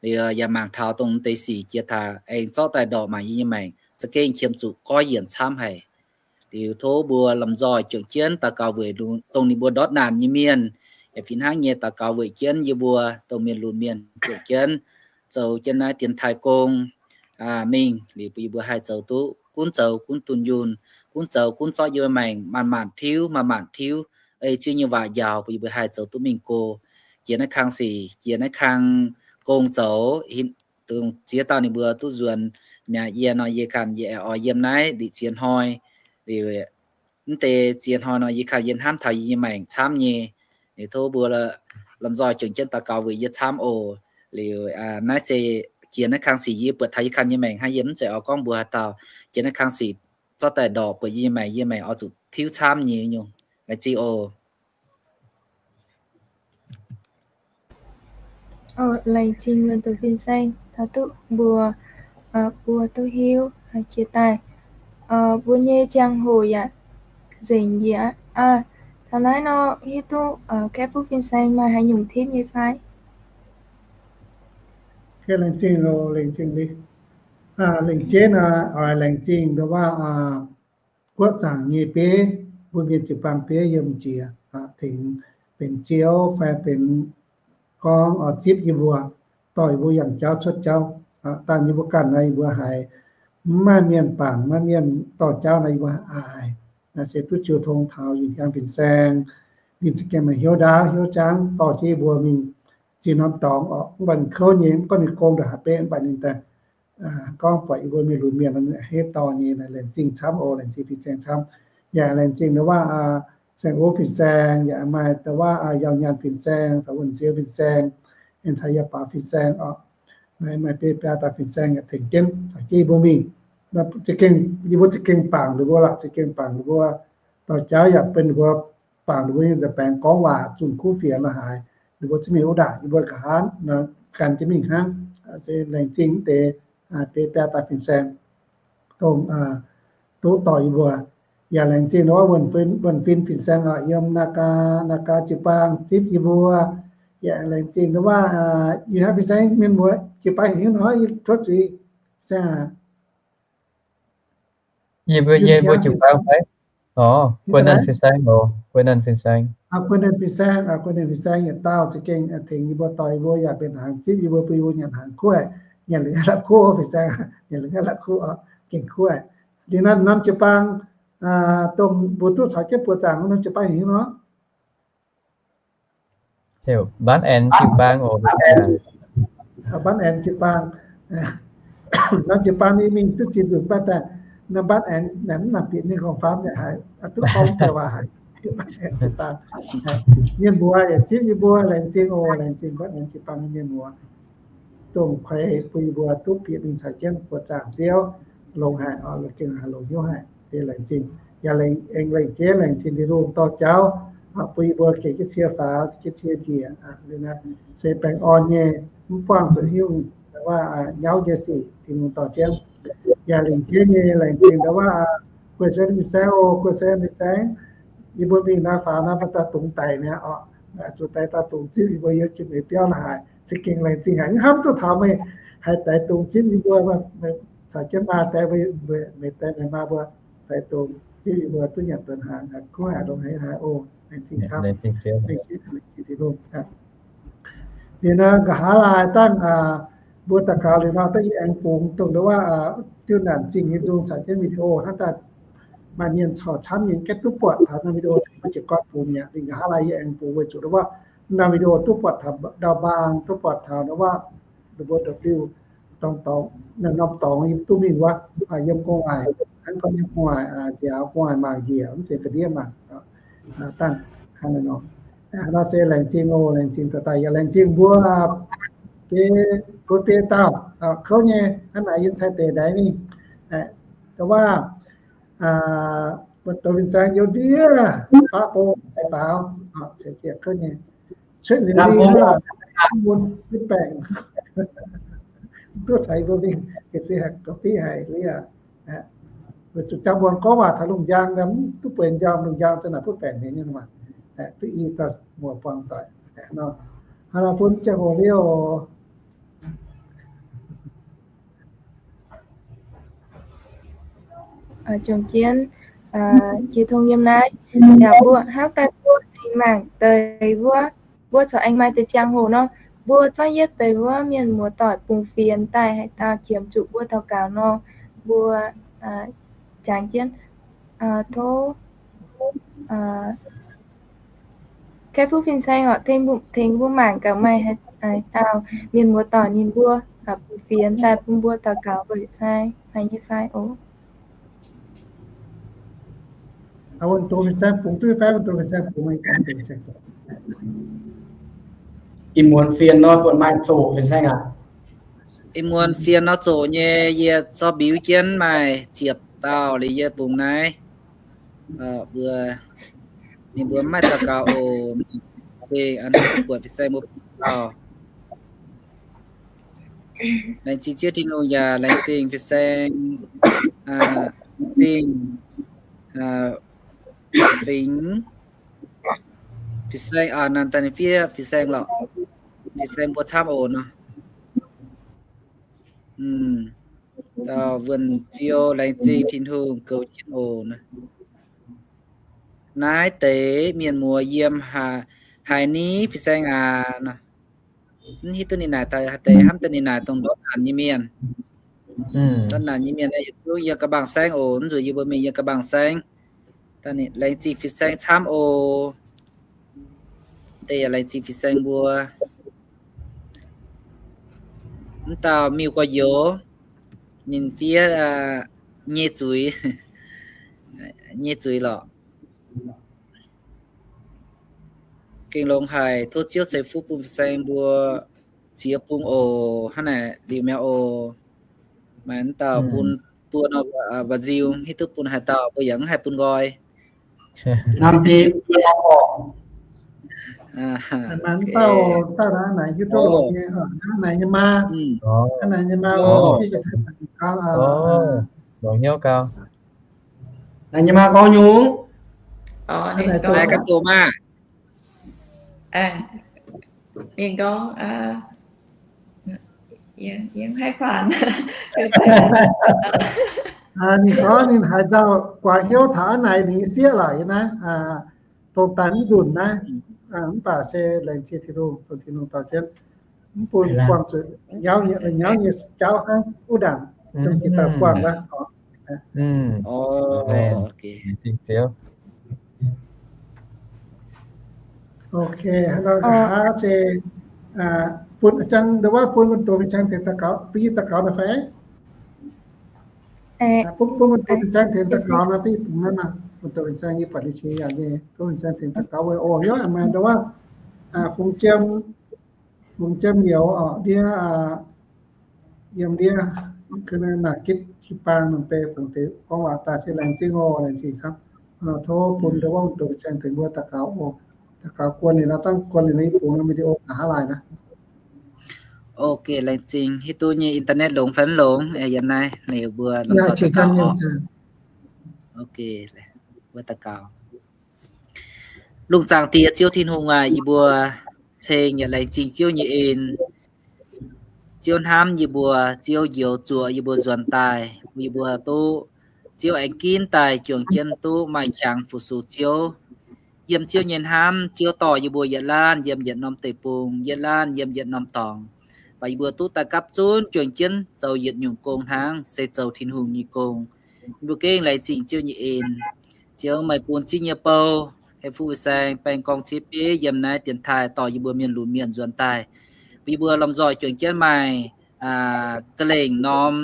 Liuz yaac mangc taux dongh deix sic jiex taux aengx zorqv daaih ndorqc mangc yie nyei maengc za'gengh qiemx zuqc goiv yienc camv haic. Liuz tov mbuo lomh nzoih juangc jienv daux gaux weic dongh ninh mbuo ndortv naanc nyei mienh, yaac fih hnangv nyei daux gaux weic jienv yie mbuo dongh mienh lunx mienh juangc jienv zoux jienv naaiv dienx taaih gong mingh. Liuz bun yie mbuo haih zoux duqv gunv zoux gunv dunh yunh, gunv zoux gunv zorqv yie mbuo maengc manc-manc tiuv, manc-manc tiuv ei Ziouv nyei waac njaaux, bun yie mbuo haih zoux duqv mingh go jiex naaiv kang sic, jiex naaiv kang gong zoux. Dongh ziex dauh ninh mbuo duqv nzuonx mi'aqv. Yie nor yie ganh yie oix yiem naaiv liqc ziex hnoi. Liuz mv deix ziex hnoi nor yie ganh yie hnamv taux yie nyei maengc camv nyei. Liuz tov mbuo lomh nzoih juangc jienv daux gaux weic yie camv oc. Liuz naaiv se jiex naaiv kang sic yie buatc taux yie ganh nyei maengc hnangv, yie mv zeiz oix gorngv mbuox haaix dauh. Jiex naaiv kang sic zorqv daaih ndorqc buatc yie nyei maengc, yie maengc oix zuqc tiuv camv nyei nyungc. Laengz zingh oc. Laengz zingh mienh dongh fin-saeng taux duqv mbuox buo duqv hiuv jiex daaih. Mbuo nyei ziangh hoc yaac nzengc njiec aqv. Taux naaiv nor hiuv duqv Kaeqv Fuqv Fin-Saeng maaih haaix nyungc tipv nyei fai? Laengz zingh oc, laengz zingh. Laengz jeiv naaiv oix laengz zingh ndongc waac guoqv zaangc nyei bieiv, mbuo mienh jiu-baang bieiv yiem jiex tengx benx ziouv fai benx gorngv oix zipv yie mbuo, dorh yie mbuo yangh jauv cuotv jauv. Dangh yie mbuo ganh nor yie mbuo haiz mv maaih mienh bangc, maiv mienh dorh jauv nor yie mbuo haiz. Naaiv se duqv jiu tong taux yungh jangx fin-saeng, ninh za'gengh maaih hnyouv ndaauv hnyouv jangv dorh jienv yie mbuo mingh zinh norm dorngx oc. Mv baac ninh kouv nyei, mv gorngv ninh gong ndongc haaix betv, mv baac ninh daaih gorngv buatc yie mbuo mienh lunx mienh hneiv dorh nyei, laengz zingh camv oc, laengz zingh fin-saeng camv. Yaac laengz zingh ndau wuov Saeng Ov fin-saeng, yaac maaih ndau wuov Yauh Nyaanh fin-saeng, taux Wuonh Siex fin-saeng, aengx taux Yauh Baaux fin-saeng oc. Maaih, maaih biei biaa dauh fin-saeng yaac tengx jienv caux jienv yie mbuo mingh. Za'gengh, yie mbuo za'gengh bangc ninh mbuo lorqc, za'gengh bangc ninh mbuo. Dauh jauv yaac benx ninh mbuo bangc ninh mbuo nyei nza'baengx gorngv waac zunh kuv fienx la'haaix, ninh mbuo zungv mingh wuov ndaangc, yie mbuo nqa'haav gan jienv mingh hnangv. Se laengz zingh wuov deix biei biaa dauh fin-saeng dongh duqv dorh yie mbuo. Yaac laengz zingh ndau wuov Wuonh Fin fin-saeng oc, yiem Naagaa, Naagaa jiu-baang zipv yie mbuo. Yaac laengz zingh ndau wuov, yie hnangv fin-saeng mienh muoz jiu-baang heuc haaix nor, yie tov zuiz. Yie mbuo, yie mbuo jiu-baang fai? Orv, Guei Nanv fin-saeng oc, Guei Nanv fin-saeng. Guei Nanv fin-saeng, Guei Nanv fin-saeng yietc dauh za'gengh tengx yie mbuo dorh yie mbuo yaac mbenc hnaangx zipv yie mbuo, bun yie mbuo nyanc hnaangx kuv, nyanc liuz ganh la'kuv oc, fin-saeng, nyanc liuz ganh la'kuv oc, gengh kuv. Liuz naaiv norm jiu-baang, dongh mbuo duqv caux jienv buoz-zaangc norm jiu-baang heuc haaix nor? Heuc Mbaan Aengx jiu-baang oc. Mbaan Aengx jiu-baang. Norm jiu-baang ninh mingh duqv zinh nzunc mv baac daaih, naaiv Mbaan Aengx naaic mv nangc bieqc ninh gorngv faam nyei haic, duqv gorngv deix waac haic. Mbaan Aengx jiu-baang. Mienh muoz yaac zipv yie mbuo, laengz zingh oc, laengz zingh Mbaan Aengx jiu-baang nyei mienh muoz. Dongh kuaix bun yie mbuo duqv bieqc mingh caux jienv buoz-zaangc Ziouv longx haic oc, gengh haiz longx hnyouv haic, laengz zingh. Yaac aengx laengz jeiv laengz zingh Tin-Hungh dorh jauv bun yie mbuo gec jienv cie faaux, gec jienv cie njiec. Se baengh orn nyei, mv buangh zuqc haaix nyungc, ndau wuov nyauv nyei sic Tin-Hungh dorh jienv. Yaac laengz jeiv nyei laengz zingh ndau wuov Guei Sen fin-saeng oc, Guei Sen fin-saeng. Yie mbuo mingh naaiv faaux naaiv mbuo daaih dungx daic mi'aqv oc. Zuqc daic daaih dungx zipv yie mbuo yiem jiex meix biauv la'haaix, za'gengh laengz zingh haic. Mv hnamv duqv taux meih haih daic dungx zipv yie mbuo, caux jienv maa daic, meih daic meih maa mbuo daic dungx zipv yie mbuo duqv nyanc duqv hnaangx, kuv haic longx haic haic oc. Laengz zingh camv. Liuz naaiv nqa'haav laaih dangh mbuo daux gaux liuz nor, dangh yie aengx bungx dongh ndau wuov diuh naanc zingh nyei nzung caux jienv video hnangv daaih maaih mienh corc camv nyei gaeqv duqv buatc taux naaiv video, mbuo jiez gorn bungx mi'aqv. Liuz nqa'haav laaih yie aengx bungx weic zuqc ndau wuov naaiv video duqv buatc taux ndau-mbaang, duqv buatc taux ndau wuov ninh mbuo ndopv-liuh dorngx, norm dorngx yie duqv mingh wuov, yiem gu'nguaaic, hnangv gorngv yiem gu'nguaaic nziaaux, gu'nguaaic mangc njiec, mv zeiz ga'ndiev mangc. Dangh hnangv naaiv nor. Nor se laengz zingh oc, laengz zingh daaih daaih yaac laengz zingh mbuo biei dauh kouv nyei hnangv naaic yiem Taiv deic ndaix mingh. Ndau wuov, mbuo douz fin-saeng youz ndiev baqv bung daaih faaux, ceix jiez kouv nyei, cuotv liuz mingh hnangv naaic, mun bitv baengc, duqv caux yie mbuo mingh ga'fiev haic, ga'fiev haic liuz, weic zuqc jangx mbuo gorngv waac taux lungh njang, mv duqv bueix njang, lungh njang za'naaic butv baengc haic nyei maah. Duqv i dauh muoz buangh doic nor, hnangv nor bun ziangh hoc liuz. Jomc jienv, jiex tong yiem naaiv, yaac mbuo hnamv daaih mbuo aengx mangc deix wuov, mbuo corc aengx maaih deix ziangh hoc nor, mbuo zorqv yietv deix wuov mienh muoz-doic bungx fienx daaih haaix dauh qiemx zuqc mbuo daux gaux nor, mbuo jangx jienv, tov Kaeqv Fuqv Fin-Saeng oc, tengx mbuo mangc gaax maaih haaix dauh mienh muoz-doic ninh mbuo bungx fienx daaih bun mbuo daux gaux weic fai, haiz nyei fai oc. Ih muonz fienx nor buatc maaih zoqc fin-saeng aac? Ih muonz fienx nor zoqc nyei, yie zorqv mbiuv jienv maaih ziepc dauh liuz yie bungx naaiv. Mbuo, ninh mbuo mv maaih daux gaux oc. Zingh a'hneiv duqv buatc fin-saeng mbuo dauh. Laengz zingh Ziouv Tin-Hungh yaac laengz zingh fin-saeng, zingh fingx fin-saeng, nanc daaih ninh fiev fin-saeng lorqc. Fin-saeng mbuo camv oc nor. Dauh Wuonh Ziou, laengz zingh Tin-Hungh goux jienv oc nor. Naaiv deix mienh muoz yiem haaix ni fin-saeng aac nor? Mv hiuv duqv ninh naaic deix hnamv daaih ninh naaic dongh ndortv naanc nyei mienh. Ndortv naanc nyei mienh yietc zungv yiem ga'mbang saengv oc. Mv nzunc yie mbuo mingh yiem ga'mbang saengv. Laengz zingh fin-saeng camv oc. Deix yaac laengz zingh fin-saeng mbuo. Mv dauh Miu Gorx-Youz, ninh fiev nyei zuiz, nyei zuiz lorqc. Gengh longx haic, tov Ziouv ceix fuqv bun fin-saeng mbuo ziex bung oc. Hnangv naaic liuz mi'aqv oc. Maaih mv dauh bun, bun nor, mba'nziu hiuv duqv bun haaix dauh, mbuo yaac mv haih bun nqoi. Maaih mv dauh, dauh naaiv hiuv duqv longx nyei, naaiv nyei maa, naaiv nyei maa, longx hnyouv gau. Naaiv nyei maa gorngv nyungc, naaiv ganh doqc maah. Ninh gorngv, ninh gorngv ninh haaix dauh guaax hnyouv taux a'naaiv ninh sieqv laic naaiv, dongh daaih mv nzunc naaiv, mv baac se laengz zingh Tin-Hungh, dongh Tin-Hungh dorh jienv, mv bun buangh zuqc nyauv nyei, nyauv nyei jauv hnangv wuov ndaangc, zungv jiex daaih buangh wuov. Ok, nqa'haav se bun, jang ndau wuov bun, bun doqc fin-saeng tengx daux gaux, bun yie daux gaux nor fai? Bun, bun, bun doqc fin-saeng tengx daux gaux nor, deix bun naaiv, bun doqc fin-saeng nyei buatc ninh cingx yaac nyei, doqc fin-saeng tengx daux gaux weic oc. Hnyouv maaih ndau wuov, fungx jiem, fungx jiem youz oc ndiev, yiem ndiev, naaic gitv jiu-baang norm bei fungx deix gorngv waac daaih se laengz zingh oc, laengz zingh camv. Tov bun ndau wuov doqc fin-saeng tengx mbuo daux gaux oc. Daux gaux guon liuz nor, dangh guon liuz nor, yie bungx video nqa'haav laaih naaiv. Ok, laengz zingh. Hiuv duqv nyei internet longx fai mv longx, yiem naaiv liuz mbuo lomh nzoih daux gaux oc. Ok, mbuo daux gaux. Lungh zaangc Diex Ziouv Tin-Hungh aac, yie mbuo ceng yaac laengz zingh Ziouv nyei en. Ziouv hnamv yie mbuo, Ziouv njoux zuoqc yie mbuo nzuonx daaih, bun yie mbuo duqv, Ziouv aengx ginv daaih juangc jienv duqv maaih qangx fu-sux Ziouv. Yiem Ziouv nyei hnamv, Ziouv dorh yie mbuo yietc laanh yiem yietc norm deic-bung, yietc laanh yiem yietc norm dorngx, baac yie mbuo duqv daaih gapv zunv juangc jienv zoux yietc nyungc gong hnangv, se zoux Tin-Hungh nyei gong. Yie mbuo gengh laengz zingh Ziouv nyei en. Ziouv, meih bun Ziouv nyei bou, haih fuqv fin-saeng baeng gorngv ciev bieiv yiem naaiv dienx taaih dorh yie mbuo mienh lunx mienh nzuonx daaih, bun yie mbuo lomh nzoih juangc jienv maaih ga'lengc norm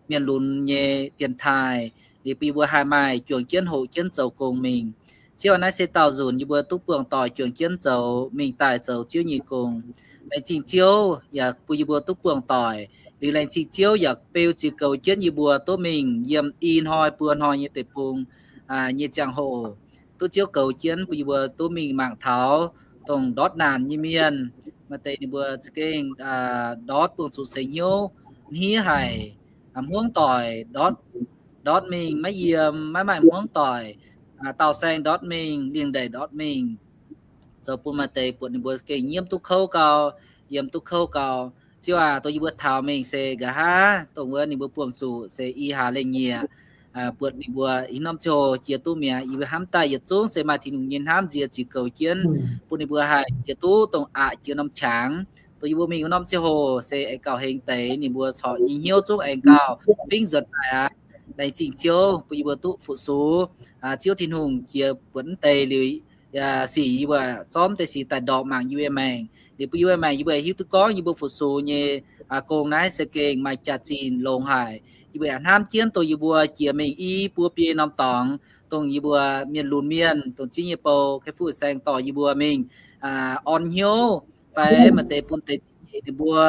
mienh lunx nyei dienx taaih, liuz bun yie mbuo haih maaih juangc jienv hoqc jienv zoux gong mingh. Ziouv, naaiv se daauh nzunc yie mbuo duqv buangh doic juangc jienv zoux mingh daaih zoux Ziouv nyei gong. Laengz zingh Ziouv yaac bun yie mbuo duqv buangh doic. Liuz laengz zingh Ziouv yaac beu ziux goux jienv yie mbuo duqv mingh yiem i hnoi buo hnoi nyei deic-bung nyei ziangh hoc, duqv Ziouv goux jienv bun yie mbuo duqv mingh mangc taux dongh ndortv naanc nyei mienh. Maaih deix ninh mbuo za'gengh ndortv buangh zuqc seix hnyouv hniev haic, hmuangv doic ndortv, ndortv mingh maiv yiem, maiv maaih hmuangv doic, daauh saeng ndortv mingh, lingh ndeic ndortv mingh, zoux bun maaih deix buatc ninh mbuo gengh nyiemv duqv kouv gau, yiem duqv kouv gau. Ziouv aac, dongh yie mbuo taux mingh se nqa'haav dongh wuov ninh mbuo buangh zuqc se i hlaax lengh nyieqc, buatc ninh mbuo i norm ziangh hoc jiex duqv mi'aqv. Yie mbuo hnamv daaih yietc zungv se maaih Tin-Hungh nyei hnamv nzie ziux goux jienv, bun ninh mbuo haih jiex duqv dongh aqc jiex norm qangx. Dongh yie mbuo mingh wuov norm ziangh hoc se aengx gauh hengx deix, ninh mbuo corc nyei hnyouv zungv aengx gauh fingv nzuonx daaih aqv. Laengz zingh Ziouv bun yie mbuo duqv fu-sux Ziouv Tin-Hungh jiex buatc mv deix liuz, sic yie mbuo zorqv mv deix sic daaih ndortv mangc yie mbuo maengc. Liuz bun yie mbuo maengc, yie mbuo hiuv duqv gorngv yie mbuo fu-sux nyei gong naaiv se gengh maaih jaax-zinh longx haic. Yie mbuo yaac hnamv jienv dongh yie mbuo jiex mingh i buo biei norm dorngx, dongh yie mbuo mienh lunx mienh, dongh Ziouv nyei bou, Kai Fu Saeng dorh yie mbuo mingh orn hnyouv, fai maaih deix bun deix zingh nyeic ninh mbuo,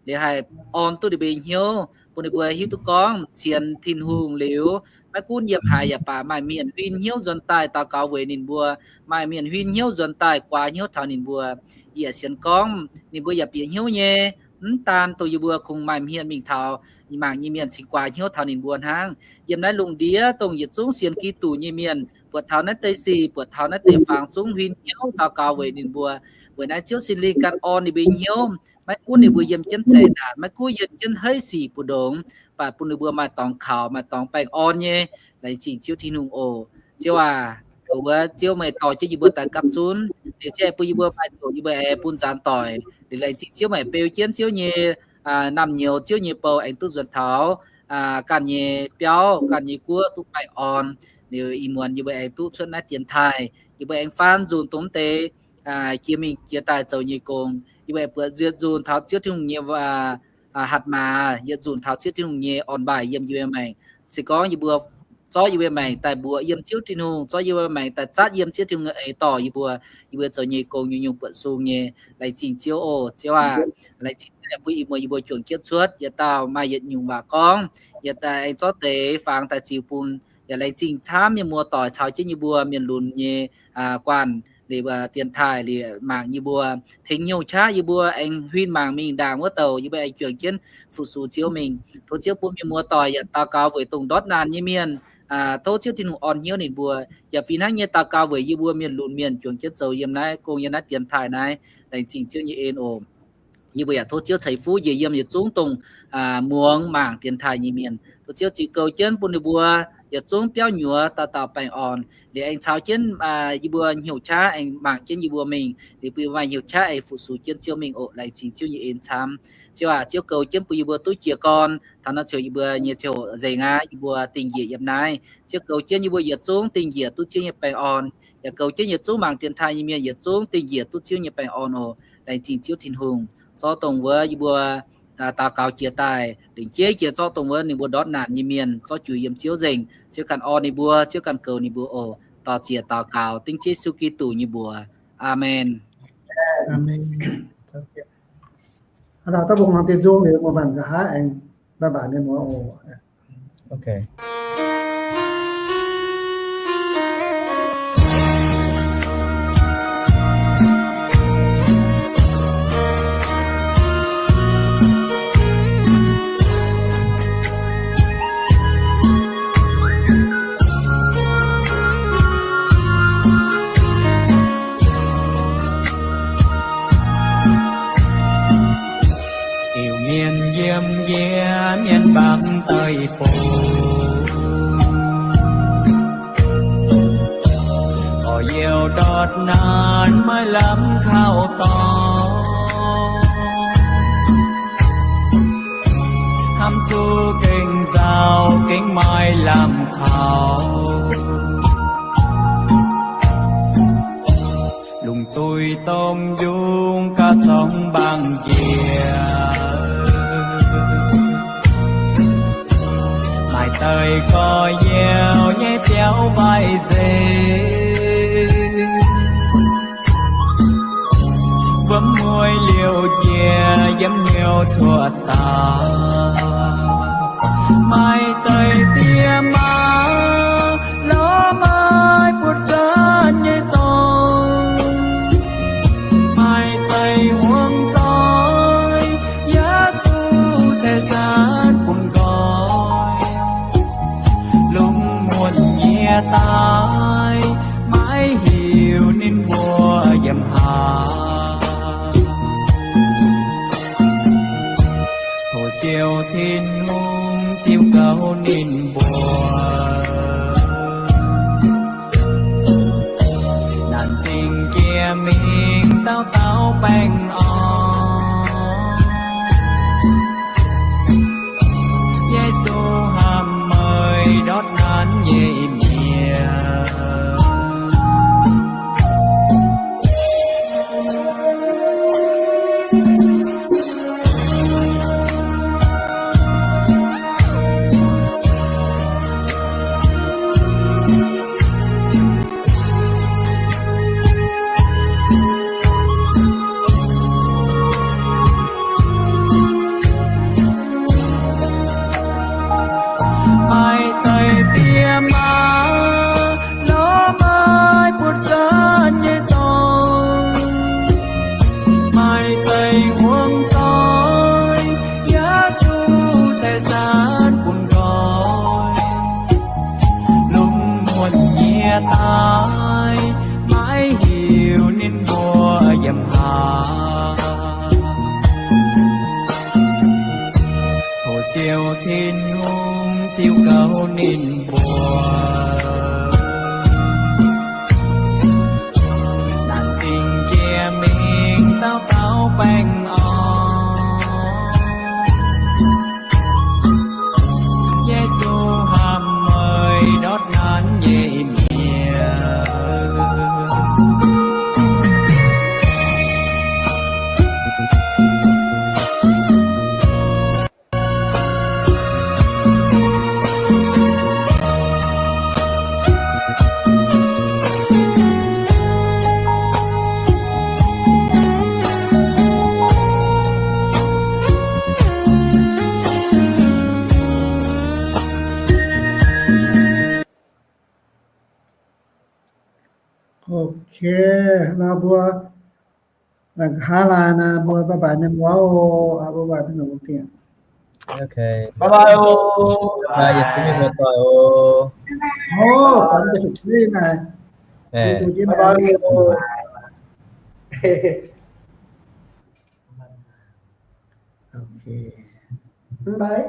liuz haih orn duqv ninh mbuo nyei hnyouv, bun ninh mbuo hiuv duqv gorngv sienx Tin-Hungh liuz, maiv gunv yiem haaix yaac baac maaih mienh huin hnyouv nzuonx daaih daux gaux weic ninh mbuo, maaih mienh huin hnyouv nzuonx daaih guaax hnyouv taux ninh mbuo. Yie yaac sienx gorngv ninh mbuo yaac bieqc hnyouv nyei. Mv daan dongh yie mbuo kungx maaih hmien mingh taux mangc nyei mienh cingx guaax hnyouv taux ninh mbuo hnangv. Yiem naaiv lungh ndiev dongh yietc zungv sienx Giduc nyei mienh buatc taux naaiv deix sic, buatc taux naaiv deix fangx zungv huin hnyouv daux gaux weic ninh mbuo. Weic naaiv Ziouv Singx Lingh ganh orn ninh mbuo nyei hnyouv, maiv gunv ninh mbuo yiem jienv zeqc naanc, maiv gunv yiem jienv haaix sic mbu'ndongx, baac bun ninh mbuo maaih dorngx kaux, maaih dorngx baengh orn nyei. Laengz zingh Ziouv Tin-Hungh oc. Ziouv aac, dongh wuov Ziouv meih dorh jienv yie mbuo daaih gapv zunv, liuz Ziouv aengx bun yie mbuo maaih doqc, yie mbuo aengx bun nzaanx doic. Liuz laengz zingh Ziouv meih beu jienv Ziouv nyei, naamh nyouz Ziouv nyei bou aengx duqv nzuonx taux ganh nyei biauv, ganh nyei guoqv duqv baengh orn. Liuz ih muonz yie mbuo aengx duqv cuotv naaiv dienx taaih, yie mbuo aengx faan nzunc dongh mv deix jiex mingh jiex daaih zoux nyei gong. Yie mbuo aengx buatc yietc nzunc taux Ziouv Tin-Hungh nyei hatc maaz, yietc nzunc taux Ziouv Tin-Hungh nyei orn-mbaih yiem yie mbuo maengc. Se gorngv yie mbuo zorqv yie mbuo maengc daaih mbuoqc yiem Ziouv Tin-Hungh, zorqv yie mbuo maengc daaih zatv yiem Ziouv Tin-Hungh nyei eix dorh yie mbuo, yie mbuo zoux nyei gong nyungc-nyungc buonv sung nyei. Laengz zingh Ziouv oc. Ziouv aac, laengz zingh Ziouv aengx bun yie mbuo, yie mbuo juangc jienv cuotv yietc dauh maaih yietc nyungc waac gorngv, yietc dauh aengx zorqv deix fangx daaih ziux bun. Yaac laengz zingh camv mienh muoz-doic caux jienv yie mbuo mienh lunx nyei guanh liuz dienx taaih liuz mangc yie mbuo, tengx hnyouv qaqv yie mbuo aengx huin mangc mingh ndaangc wuov douc yie mbuo aengx juangc jienv fu-sux Ziouv mingh. Tov Ziouv bun mienh muoz-doic yaac daux gaux weic dongh ndortv naanc nyei mienh. Tov Ziouv Tin-Hungh orn hnyouv ninh mbuo. Yaac fih hnangv nyei daux gaux weic yie mbuo mienh lunx mienh juangc jienv zoux yiem naaiv gong, yiem naaiv dienx taaih naaiv. Laengz zingh Ziouv nyei en oc. Yie mbuo yaac tov Ziouv ceix fuqv njiec yiem yietc zungv dongh muangx mangc dienx taaih nyei mienh. Tov Ziouv ziux goux jienv bun ninh mbuo yietc zungv biauv nyuoz dauh dauh baengh orn. Liuz aengx caux jienv yie mbuo hnyouv qaqv aengx mangc jienv yie mbuo mingh, liuz bun yie mbuo maaih hnyouv qaqv aengx fu-sux jienv Ziouv mingh oc. Laengz zingh Ziouv nyei en camv. Ziouv aac, Ziouv goux jienv bun yie mbuo duqv jiez gorn. Taux nor ziouc yie mbuo nyei ziangh hoc nzengc aqv, yie mbuo dingh njiec yiem naaiv. Ziouv goux jienv yie mbuo yietc zungv dingh njiec duqv Ziouv nyei baengh orn. Yaac goux jienv yietc zungv mangc dienx taaih nyei mienh yietc zungv dingh njiec duqv Ziouv nyei baengh orn oc. Laengz zingh Ziouv Tin-Hungh. Zorqv dongh wuov yie mbuo daux gaux jiex daaih lengc jeiv jiex zorqv dongh wuov ninh mbuo ndortv naanc nyei mienh zorqv juix yiem Ziouv nzengc. Ziouv ganh orn ninh mbuo, Ziouv ganh goux ninh mbuo oc. Dorh ziec daux gaux dengv Yesu Giduc nyei mbuox. Aamen. Iu-Mienh yiem njiec mienh mbaamh deic-bung, gorx-youz ndortv naanc maiv lamh kaux dorngx, hnamv zuqc gengh nzauh gengh maiv lamh kaux. Lungh duih domh njungh gauh zorngx mbaangc njiec, maaih deix gorx-youz nyei biauv mbaih nzengc, wuom mueiz liouc jiex yiem hnyouv cuotv daaih. Maaih deix die maa lorz maaih buoz-zaanv nyei dorngx, maaih deix hmuangv doic yaac zuqc cai-saanv bun nqoi. Lungh muonc nyie daaih maiv hiuv ninh mbuo yiem haaix. Tov Ziouv Tin-Hungh ziux gaux ninh mbuo. Naanc zingh jiex mingh dauh dauh baengh orn. Yesu hnamv meih ndortv naanc nyei mienh. Maaih deix die maa lorz maaih buoz-zaanv nyei dorngx, maaih deix hmuangv doic yaac zuqc cai-saanv bun nqoi. Lungh muonc nyie daaih maiv hiuv ninh mbuo yiem haaix. Tov Ziouv Tin-Hungh ziux gaux ninh mbuo. Naanc zingh jiex mingh dauh dauh baengh orn. Yesu hnamv meih ndortv naanc nyei mienh. Okay, nor mbuo nqa'haav laai naaiv mbuo bye bye mienh muoz oc. Aa, bye bye mienh muoz dingc. Okay. Bye bye oc. Bye bye, yietc zungv mienh muoz doic oc. Oc, bye bye oc. Okay. Bye bye.